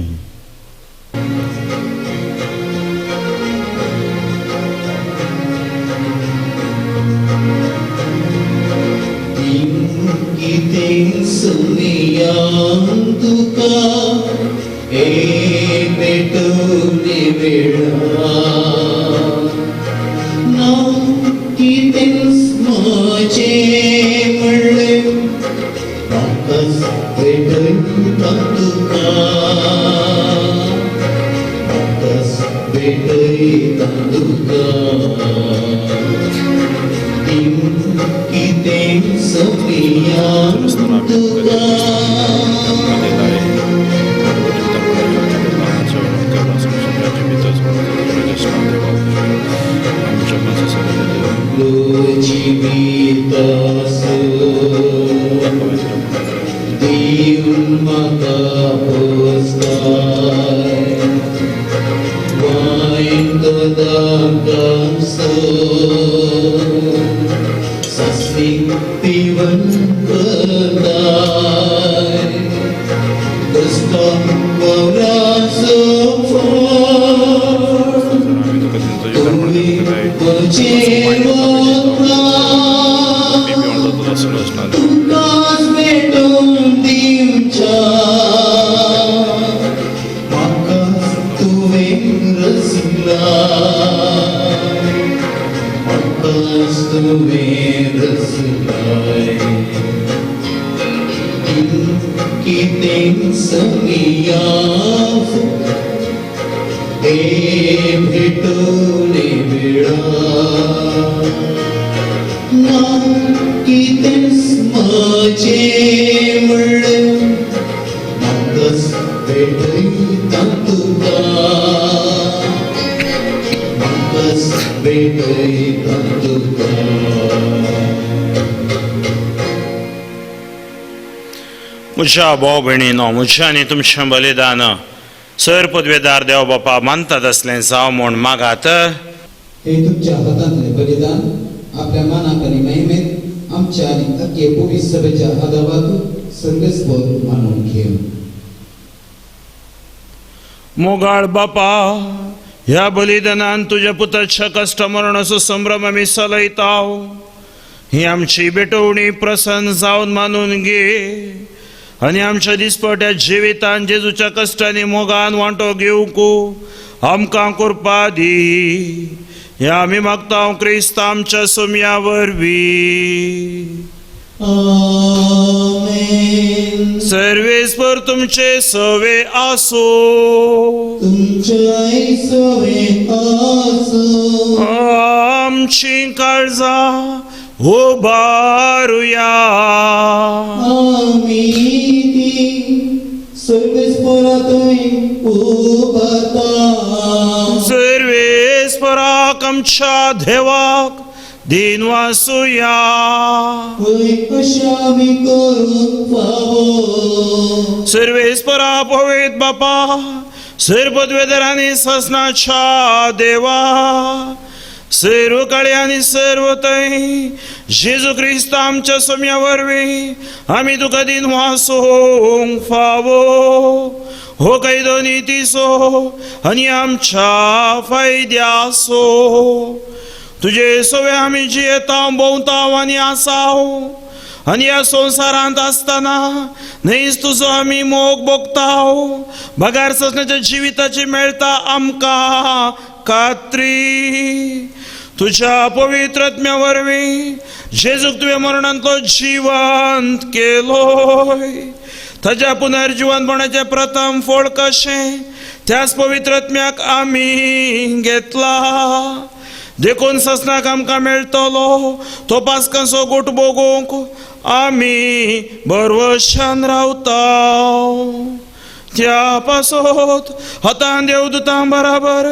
कितें सुनिया तुका ए पेटोवणे वेळा ना कितें म्हजें म्हणलें म्हाकाच भेटयता तुका, म्हाकाच भेटयता तुका. कितें सोनिया तुका जिवितासो दिवन म्हाका पोसताय वायन तो दाकासो सस्नीक पिवन करताय दुस्ता वावराचो फळ तुवें म्हजेर वता तुकाच भेटोवन दिवच्या म्हाकाच तुवें रचला, म्हाकाच तुवें रचलाय. कितें सोनिया हे भेटोवणे वेळा ना कितें म्हजें म्हणलें म्हाकाच भेटयता तुका, म्हाकाच भेटयता तुका. म्हज्या भाव भयणीनो, म्हज्या आनी तुमचें बलिदान सर पदवेदार देव बापा मानतात असलें जावं म्हूण मागात. हे तुमच्या हातांतलें बलिदान आपल्या मानाक आनी महिमेत आमच्या आनी अख्खे पवित्र सभेच्या आदाबाक सर्वेस्पर मानून घेवं. मोगाळ बापा, ह्या बलिदानान तुज्या पुताच्या कश्ट मरणाचो संभ्रम आमी चलयता. ही आमची भेटवणी प्रसन्न जावन मानून घे आनी आमच्या दिसपट्या जिवितान जेजूच्या कश्टांनी मोगान वांटो घेवंक आमकां कृपा दी. ह्या आमी मागता क्रिस्त आमच्या सोम्या वरवीं. आमेन. सर्वेस्पर तुमचे सवे आसो, तुमच्याय सवे आसो. आमची काळजां उबारुया. आमी ती सर्वेस्परातय उबारता. सर्वेस्पराक आमच्या देवाक दिनवासुया. वय अशें आमी करूंक फावो. सर्वेस्परा पवित्र बापा, सर्व आनी ससनाच्या देवा, सर्व काळी आनी सर्व थंय जेजू क्रिस्त आमच्या सोम्या वरवीं आमी तुका दिनवासूंक फावो. हो कायदो नितीचो आनी आमच्या फायद्याचो. तुजे सवे आमी जियेता, भोंवता आनी आसाव आनी ह्या संवसारांत आसतना न्हयच तुजो आमी मोग भोगताव. बगार ससनाच्या जिविताची मेळटा आमकां खात्री. तुज्या पवित्र आत्म्या वरवीं जेजूक तुवें मरणांतलो जिवंत केलोय. ताज्या पुनर्जिवनपणाचें प्रथम फळ कशें त्याच पवित्र आत्म्याक आमी घेतला. देखून ससनाक आमकां मेळटलो तो पास्कांचो गोट भोगूंक आमी बरवशान रावता. त्या पासत हातान देवदूतां बराबर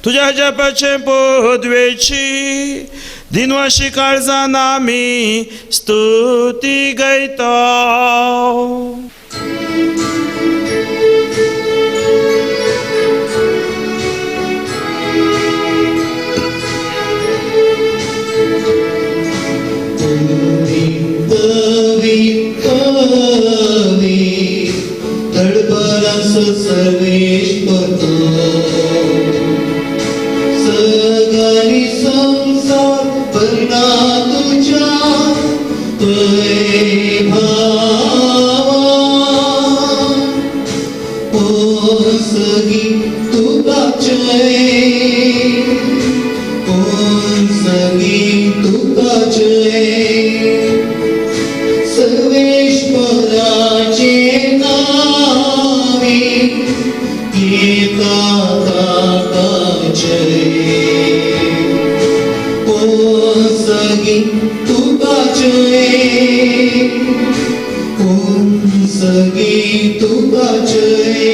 तुज्या जपाचे पदवेची दिनवाशी काळजान आमी स्तुती गायता. सर्वेश्वर सगळी संसार भरला तुझ्या भावा. ओ सगी तुका जय, ओ सगी तुका जय. सर्वेश्वराचे नावे जय. ओ सगी तुका जय, ओ सगी तुका जय.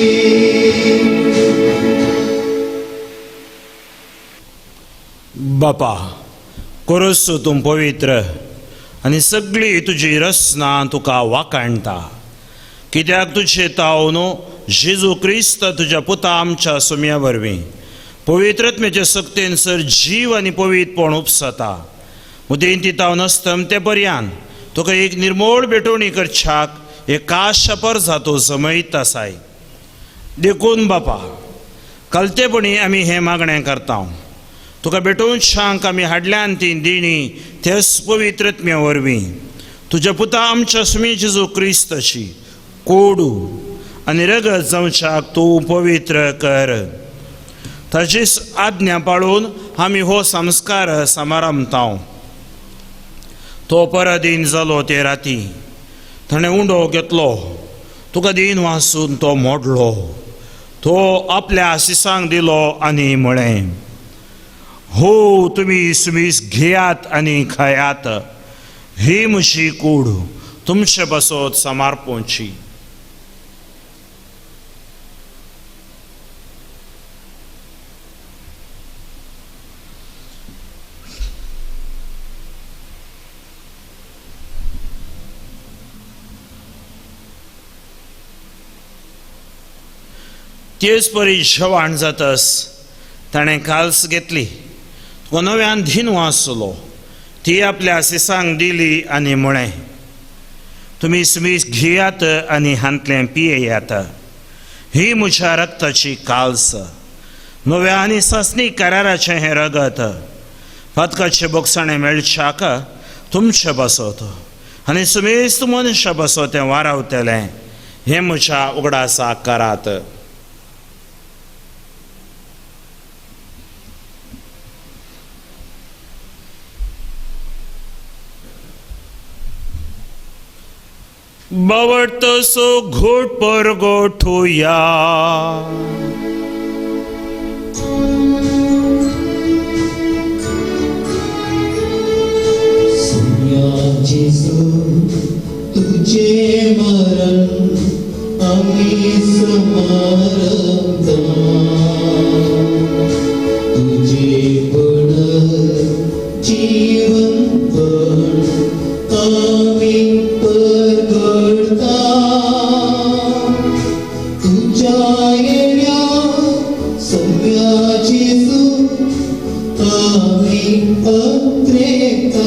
बापा, कोरस तूं पवित्र आनी सगळी तुजी रचना तुका वाखाणटा. कित्याक तुजे ताव न्हू जेजू क्रिस्त तुज्या पुता आमच्या सोम्या वरवीं पवित्रत्मेचे सक्तेन सर जीव आनी पवित्रपण उपसता. उदेंती तावन अस्तम ते पर्यान तुका एक निर्मोळ भेटवणी करच्याक एक काशपर जातो जमयत आसाय. देखून बापा, कलतेपणी आमी हें मागणें करता. तुका भेटोवन शांक आमी हाडल्यान ती दिणी तेच पवित्रत्म्या वरवीं तुज्या पुता आमच्या सुमी जेजू क्रिस्ताची कोडू आनी रगत जावच्याक तूं पवित्र कर. ताचीच आज्ञा पाळून आमी हो संस्कार समारंभता. तो पराधीन जालो ते राती ताणें उंडो घेतलो, तुका दीन वासून तो मोडलो, तो आपल्या आशिसांक दिलो आनी म्हळें, हो तुमी सुमीस घेयात आनी खायात, ही म्हजी कूड तुमचे पासत समार्पोवची. तेच परी जेवण जातस ताणें काल्स घेतली, तो नव्यान धीन वाचलो, ती आपल्या सिसांक दिली आनी म्हळें, तुमी सुमीस घेयात आनी हांतलें पियेयात, ही म्हज्या रक्ताची काल्स, नव्या आनी सासणी कराराचें हें रगत, फातकाचें बोगसाणें मेळच्याक तुमचें पासत आनी सुमेस्त मनशा पासत तें वारावतलें, हें म्हज्या उगडासाक करात. बावडतसो घोट परगोठुया. जेजू तुझे मरण आमी समारंभता तुजेपण जीवनपण आमी परगडता तुज्या येण्या सौम्या जेजू आमी अत्रेता.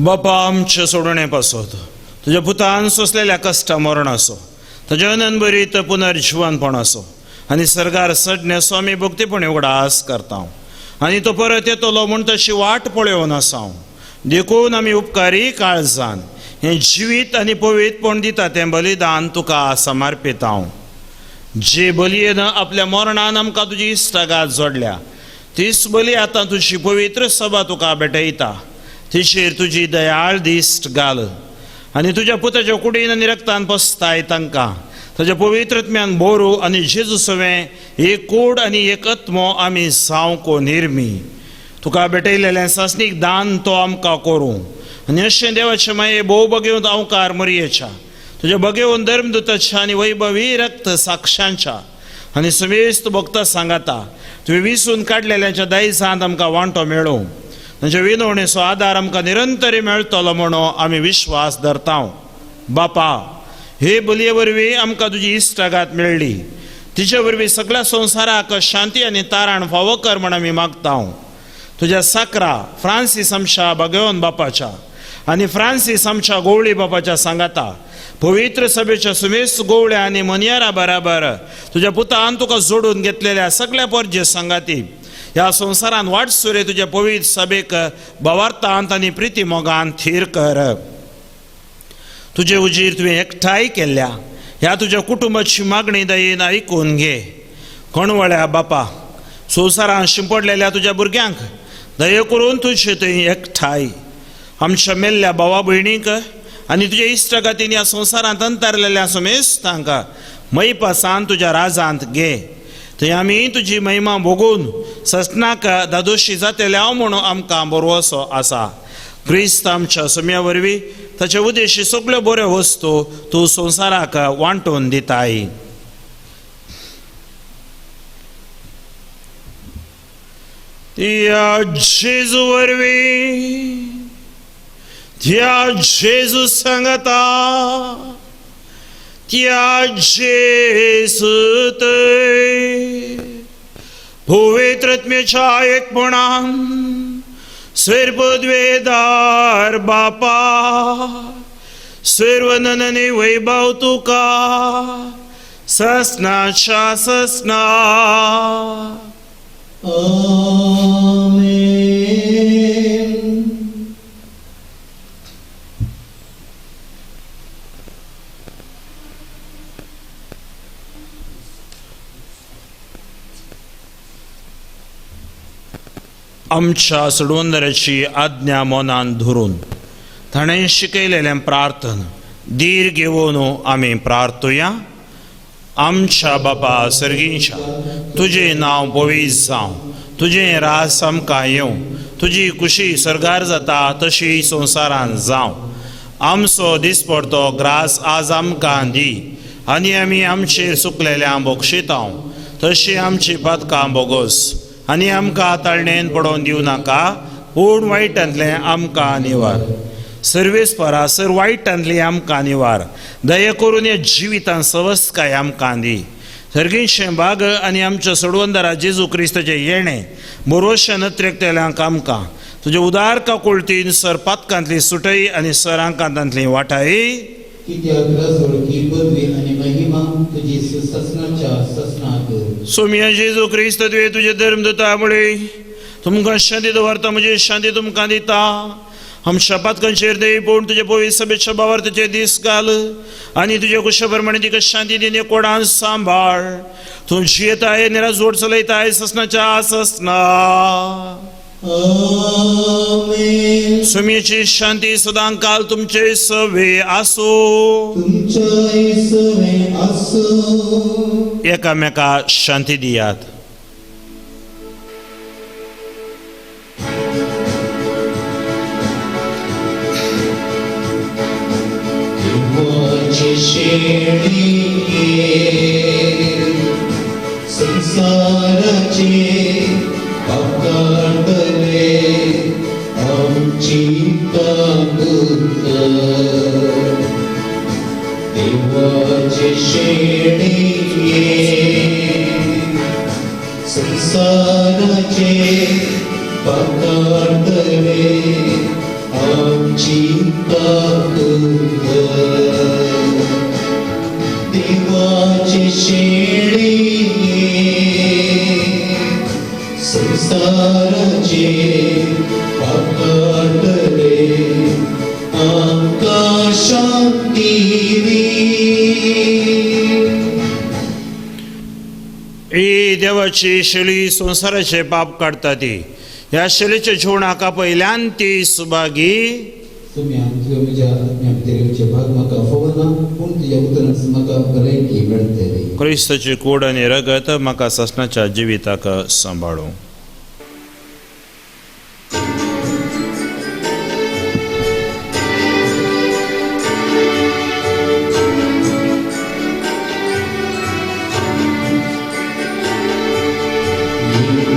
बापा आमच्या सोडणे पासत तुज्या पुतान सोंसलेल्या कश्टा मरण असो ताज्या अनंतभरीत पुनर्जिवनपण असो आनी सर्गार सडण्याचो आमी भक्तीपणी उगडास करता आनी तो परत येतलो म्हूण तशी वाट पळोवन आसा. देखून आमी उपकारी काळजान हें जिवीत आनी पवित्रपण दिता तें बलिदान तुका समर्पिता. जे बलयेन आपल्या मरणान आमकां तुजी इश्टागात जोडल्या तीच बली आतां तुजी पवित्र सभा तुका भेटयता. तिचेर तुजी दयाळ दिश्ट घाल आनी तुज्या पुताच्या कुडीन आनी रक्तान पसताय तांकां ताज्या पवित्रत्म्यान बोरू आनी जेजू सवें एक कूड आनी एक आत्मो आमी सामको निर्मी. तुका भेटयलेलें सासणीक दान तो आमकां करूं आनी अशें देवाचें माये भोव बगेवन अवकार मरयेच्या तुज्या बगेवन धर्मदूताच्या आनी वैभवी रक्त साक्षांच्या आनी समेस्त भक्ता सांगाता तुवें विसून काडलेल्यांच्या दायजांत आमकां वांटो मेळूं. तांच्या विनवणेचो आदार आमकां निरंतर मेळटलो म्हणून आमी विश्वास धरता. बापा हे बलये वरवीं आमकां तुजी इश्टागात मेळ्ळी तिचे वरवीं सगळ्या संवसाराक शांती आनी तारण फावो कर म्हण आमी मागता. तुज्या साकरा फ्रांसीस आमच्या भगवन बापाच्या आनी फ्रांसीस आमच्या गोवळी बापाच्या सांगाता पवित्र सभेच्या सुमेस्त गोवळ्या आनी मनयारा बराबर तुज्या पुतान तुका जोडून घेतलेल्या सगळ्या पोरजे सांगाती ह्या संवसारान वाट सुरे तुज्या पवित्र सभेक भावार्थांत आनी प्रिती मोगान थीर कर. तुजे उजीर तुवें एकठांय केल्ल्या ह्या तुज्या कुटुंबाची मागणी दयेन आयकून घे. कोणवळ्या बापा संवसारान शिंपडलेल्या तुज्या भुरग्यांक दये करून तुजे थंय एकठांय आमच्या मेल्ल्या भावा भयणींक आनी तुज्या इश्टागातीन ह्या संवसारांत अंतरलेल्या समेस्तांक मैपासान तुज्या राजांत घे. थंय आमी तुजी महिमा भोगून ससनाक दादोशी जातले हांव म्हणून आमकां बरोसो आसा. क्रिस्त आमच्या सम्या वरवीं ताचे उद्देशी सगळ्यो बऱ्यो वस्तू तूं संवसाराक वांटून दिताय. त्या जेजू वरवीं त्या जेजू सांगता त्या जेजू थंय पवित्रत्मेच्या एकपणान स्वर्गपदवेदार बापा सर्वनने वैभव तुका ससनाच्या ससना. आमेन. आमच्या सोडवंदराची आज्ञा मनान धरून ताणें शिकयलेलें प्रार्थन धीर घेवन आमी प्रार्थुया. आमच्या बापा सर्गीच्या तुजें नांव पवित्र जावं, तुजें रास आमकां येवं, तुजी खुशी सर्गार जाता तशी संवसारान जावं. आमचो दिसपडतो ग्रास आज आमकां दी आनी आमी आमचेर सुकलेल्या बक्षितांव तशी आमची पातकां बोगोस आनी आमकां ताळणेन पडोवन दिवं नाका पूण वायटांतलें आमकां निवार. सर्वेस परा सर वायटांतली आमकां निवार. दया करून ह्या जिवितान सवस्काय आमकां दी. सर्गींशें बाग आनी आमच्या सोडवंदरा जेजू क्रिस्ताचें येणें बरोवशें नत्रेकतेल्यांक आमकां तुज्या उदार काकुळतीन सर पातकांतली सुटय आनी सरांकांतांतली वाटाय. कित्याक राजवडकी पदवी आनी महिमा तुजी ससनाच्या ससनाक. सोम्या जेजू क्रिस्त तुवें तुजे धर्मदूता मुळे तुमकां शांती दवरता म्हजी शांती तुमकां दिता. आमच्या पातकांचेर दय पूण तुजे पवित्र सभेच्या भावार्थाचे दीस घाल आनी तुजे कुशा प्रमाणे तिका शांती दिने कोणान सांबाळ. तूं जियेताय निराजोड चलयताय ससनाच्या ससना. आमेन. सुमीची शांती सदां काल तुमचे सवे आसूं. तुमच्याय सवे आसूं. एकामेका शांती दियात. शेळये संसाराचे पाप काडटले आमची काकूत देवाचे शेळये संसाराचे पाप काडटले आमची काकूत देवाचे शेळये संसाराचे पाप काडटले आमकां शांती दी. ही देवाची शेळी संवसाराचे पाप काडटा ती ह्या शेळीच्या जेवणाक पयल्यान ती सुभागी. तुमी आमच्या म्हज्या आत्म्या भितर येवचे भाग म्हाका फावना पूण तुज्या उतरान म्हाका भलायकी मेळटली. क्रिस्ताची कूड आनी रगत म्हाका सासणाच्या जिविताक सांबाळूं.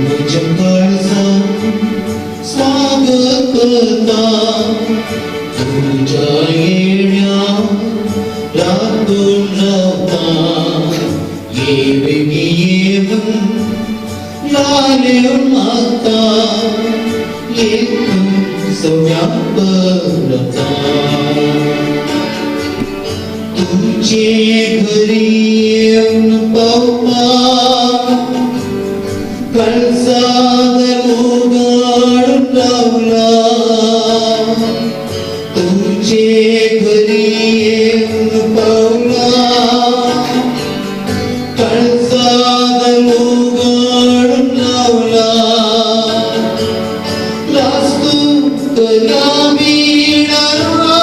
म्हज्या काळजान स्वागत करता तुज्या येण्या राखून रावता ये बेगी येवन लालेवन मागता ये तूं सव्या परता तुझे घरी येवन पावपा कळसादर उगाडून रावला तुझे घरी येवन पावला कळसादर उगाडून रावला लास्तू करा बिणारा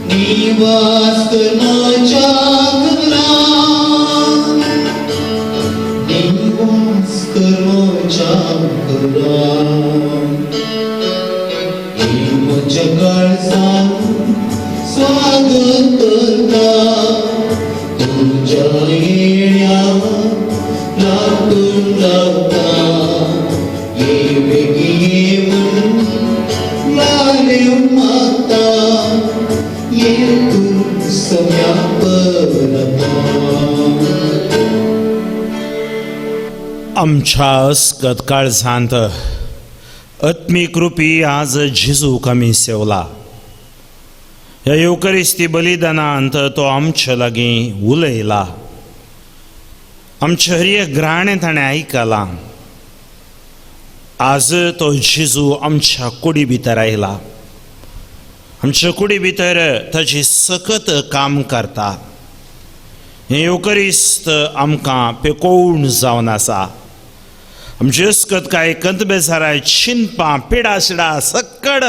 निवास कर माझ्या घरा निवास कर माझ्या घरा हे म्हज्या काळजान स्वागत करता तुज्या येण्या राखून रावता ये बेगी येवन लालेवन मागता ये तूं सव्या परता. आमच्या अस्कत काळजांत आत्मीक रुपी आज जेजूक आमी सेवला. ह्या येवकरिस्ती बलिदानांत तो आमचे लागीं उलयला. आमचें हर एक ग्राणें ताणें आयकलां. आज तो जेजू आमच्या कुडी भितर आयला. आमच्या कुडी भितर ताची सकत काम करता. हें येवकरिस्त आमकां पेकोवण जावन आसा. आमची अस्कत काय कंत बेजाराय चिंतपां पिडा सिडा सक्कड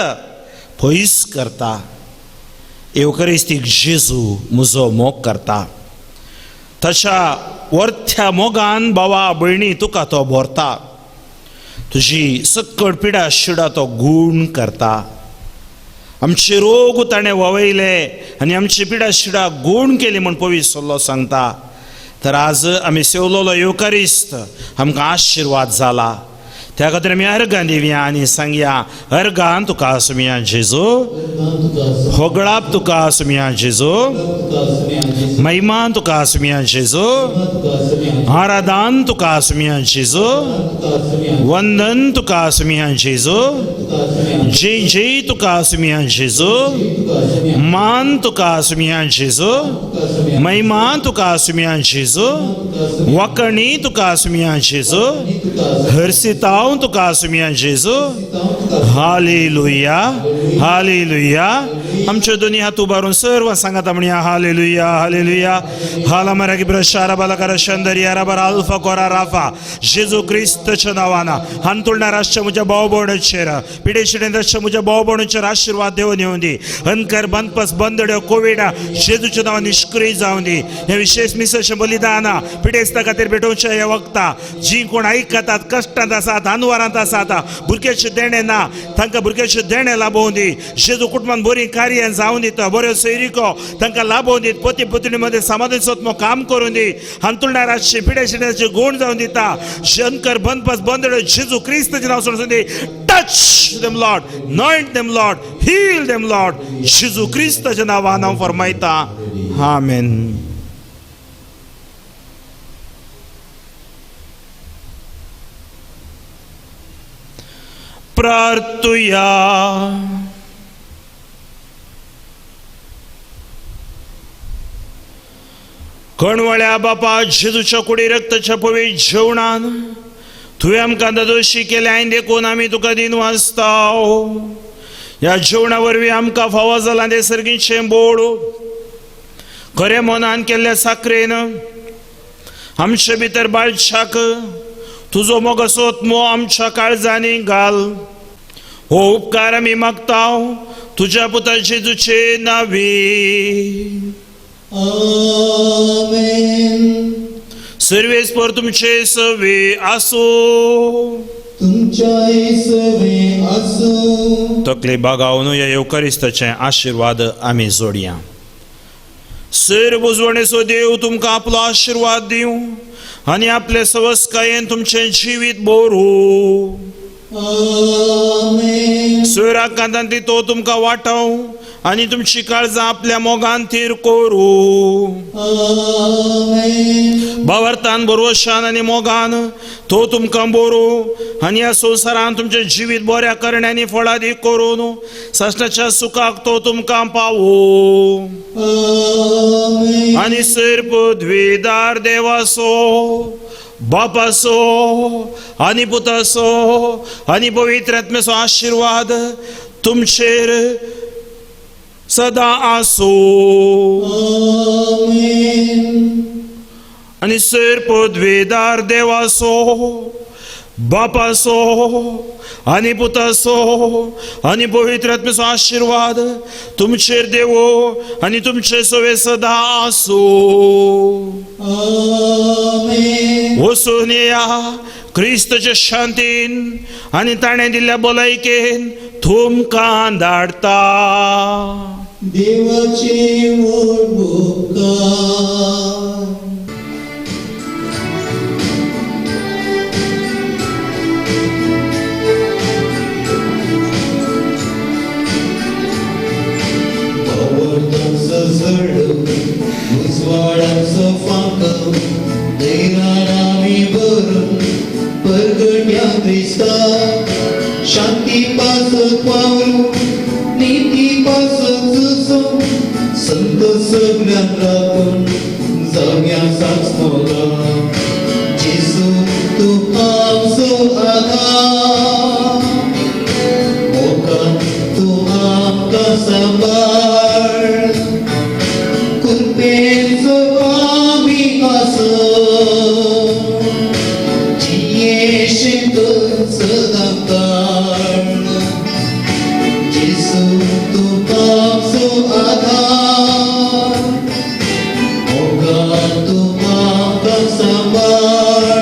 पयस करता. येवकरिस्तीक जेजू म्हजो मोग करता. तशा वर्थ्या मोगान बाबा भयणी तुका तो भरता. तुजी सक्कड पिडा शिडा तो गूण करता. आमचे रोग ताणें व्हांवयले आनी आमची पिडा शिडा गूण केली म्हूण पवित्र सल्लो सांगता. तर आज आमी सेवलोलो येवकारिस्त आमकां आशिर्वाद जाला. त्या खातीर आमी अर्गां दिवया आनी सांगया अर्गान तुका आसुया जेजू, होगळाप तुका आसुया जेजू, महिमान तुका आसुया जेजू, आराधान तुका आसुया जेजू, वंदन तुका आसुया जेजू, जय जय तुका आसुया जेजू, मान तुका आसुया जेजू, महिमा तुका आसुया जेजू, वकणी तुका आसुया जेजू, हर्षिताव तुका आसुया जेजू. Hallelujah hallelujah. आमच्यो दोनी हात उबारून सर्व सांगात म्हणया हालेलुया हालेलुया. हाला मराकी ब्रशारा बालाकार शंदरिया राबर अल्फा कोरा राफा. जेजू क्रिस्तच्या नावाना हांतुळणार राष्ट्र म्हज्या भाव भोवणचेर पिडेशिडेन राष्ट्र म्हज्या भाव भोवणचेर आशिर्वाद देवन येवन दी. हनकर बंदपस बंदड्यो कोविड जेजूच्या नांवान निश्क्रिय जावन दी. हे विशेष मिसाचें बलिदान पिडेस्ता खातीर भेटोवचें हे वखदां जीं कोण आयकतात कश्टांत आसात आनवारांत आसात भुरग्याचें देणें ना तांकां भुरग्याचें देणें लाभोवं दी. जेजू कुटुंबान बरीं कार्यां जावन दिता, बऱ्यो सोयरिको तांकां लाभोवन दीत, पती पत्नी मदें समाधान सोदमो काम करून दी, हांतुळणार आसचे पिड्या शिड्याचे गुण जावन दिता. शंकर बंदपास बंद जेजू क्रिस्ताचें नांव सोडून दी. Touch them Lord, anoint them Lord, heal them Lord, जेजू क्रिस्ताच्या नांवान हांव फरमायता, आमेन. प्रार्थुया. कणवळ्या बापा जेजूच्या कुडी रक्ताच्या पवित्र जेवणान तुवें आमकां दादोशी केलें देखून आमी तुका दिन वाचताव. ह्या जेवणा वरवीं आमकां फावो जालां तें सर्गीचें बोड खरें मनान केल्ल्या साकरेन आमचे भितर बाळशाक तुजो मोगाचो आत्मो आमच्या काळजांनी घाल. हो उपकार आमी मागताव तुज्या पुता जेजूचे नांवी, आमेन. सर्वेस्पर तुमचे सवे आसूं, तुमच्याय सवे आसूं. तकले बागावन ह्या येवकारिस्ताचे आशिर्वाद आमी जोडया. सर बुजवणेचो देव तुमकां आपलो आशिर्वाद दिवं आनी आपले सवस्कायेन तुमचें जिवीत बोरू. आमेन. सर आकांतांतली तो तुमकां वाटाव आनी तुमची काळजां आपल्या मोगान थीर करूं. आमेन. भावार्थान बरोवशान आनी मोगान तो तुमकां बोरू आनी ह्या संवसारान तुमचें जिवीत बऱ्या करण्यांनी फळादीक करून सासणाच्या सुखाक तो तुमकां पावूं. आमेन. आनी सर पदवीदार देवाचो, बापाचो आनी पुताचो आनी पवित्र आत्म्याचो आशिर्वाद तुमचेर सदां आसूं. आमेन. आनी सर पदवीदार देवाचो, बापाचो आनी पुताचो आनी पवित्र आत्म्याचो आशिर्वाद तुमचेर देवो आनी तुमचे सवे सदां आसूं. आमेन. वचून येया क्रिस्तचे शांतीन आनी ताणें दिल्ल्या भलायकेन तुमकां धाडटा. देवाचे व्हड उपकार. बावळटांचो झडो, उजवाडाचो फांक, दैरान आमी भरून परगट्या क्रिस्ता, शांती पासत वावरू, नीती पासत झुजूं, संत सगळ्यांक राखून जावया साच मोगा. जेजू तूं आमचो आधार, मोगान तूं आमकां सांबाळ, कृपेचो आमी आसूं, जियेशे कर सदां काळ. जेजू तूं आमचो आधार, मोगान तूं आमकां सांबाळ,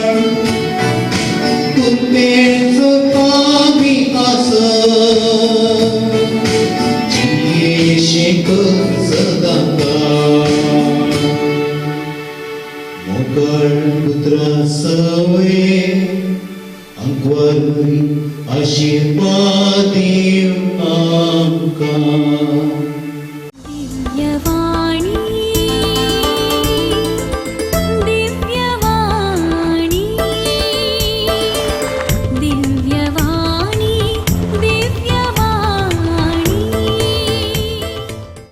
कृपेचो आमी आसूं, जियेशे कर सदां काळ. मोगाळ पुत्रा सवे आंकवारूय आशिर्वाद दीव आमकां.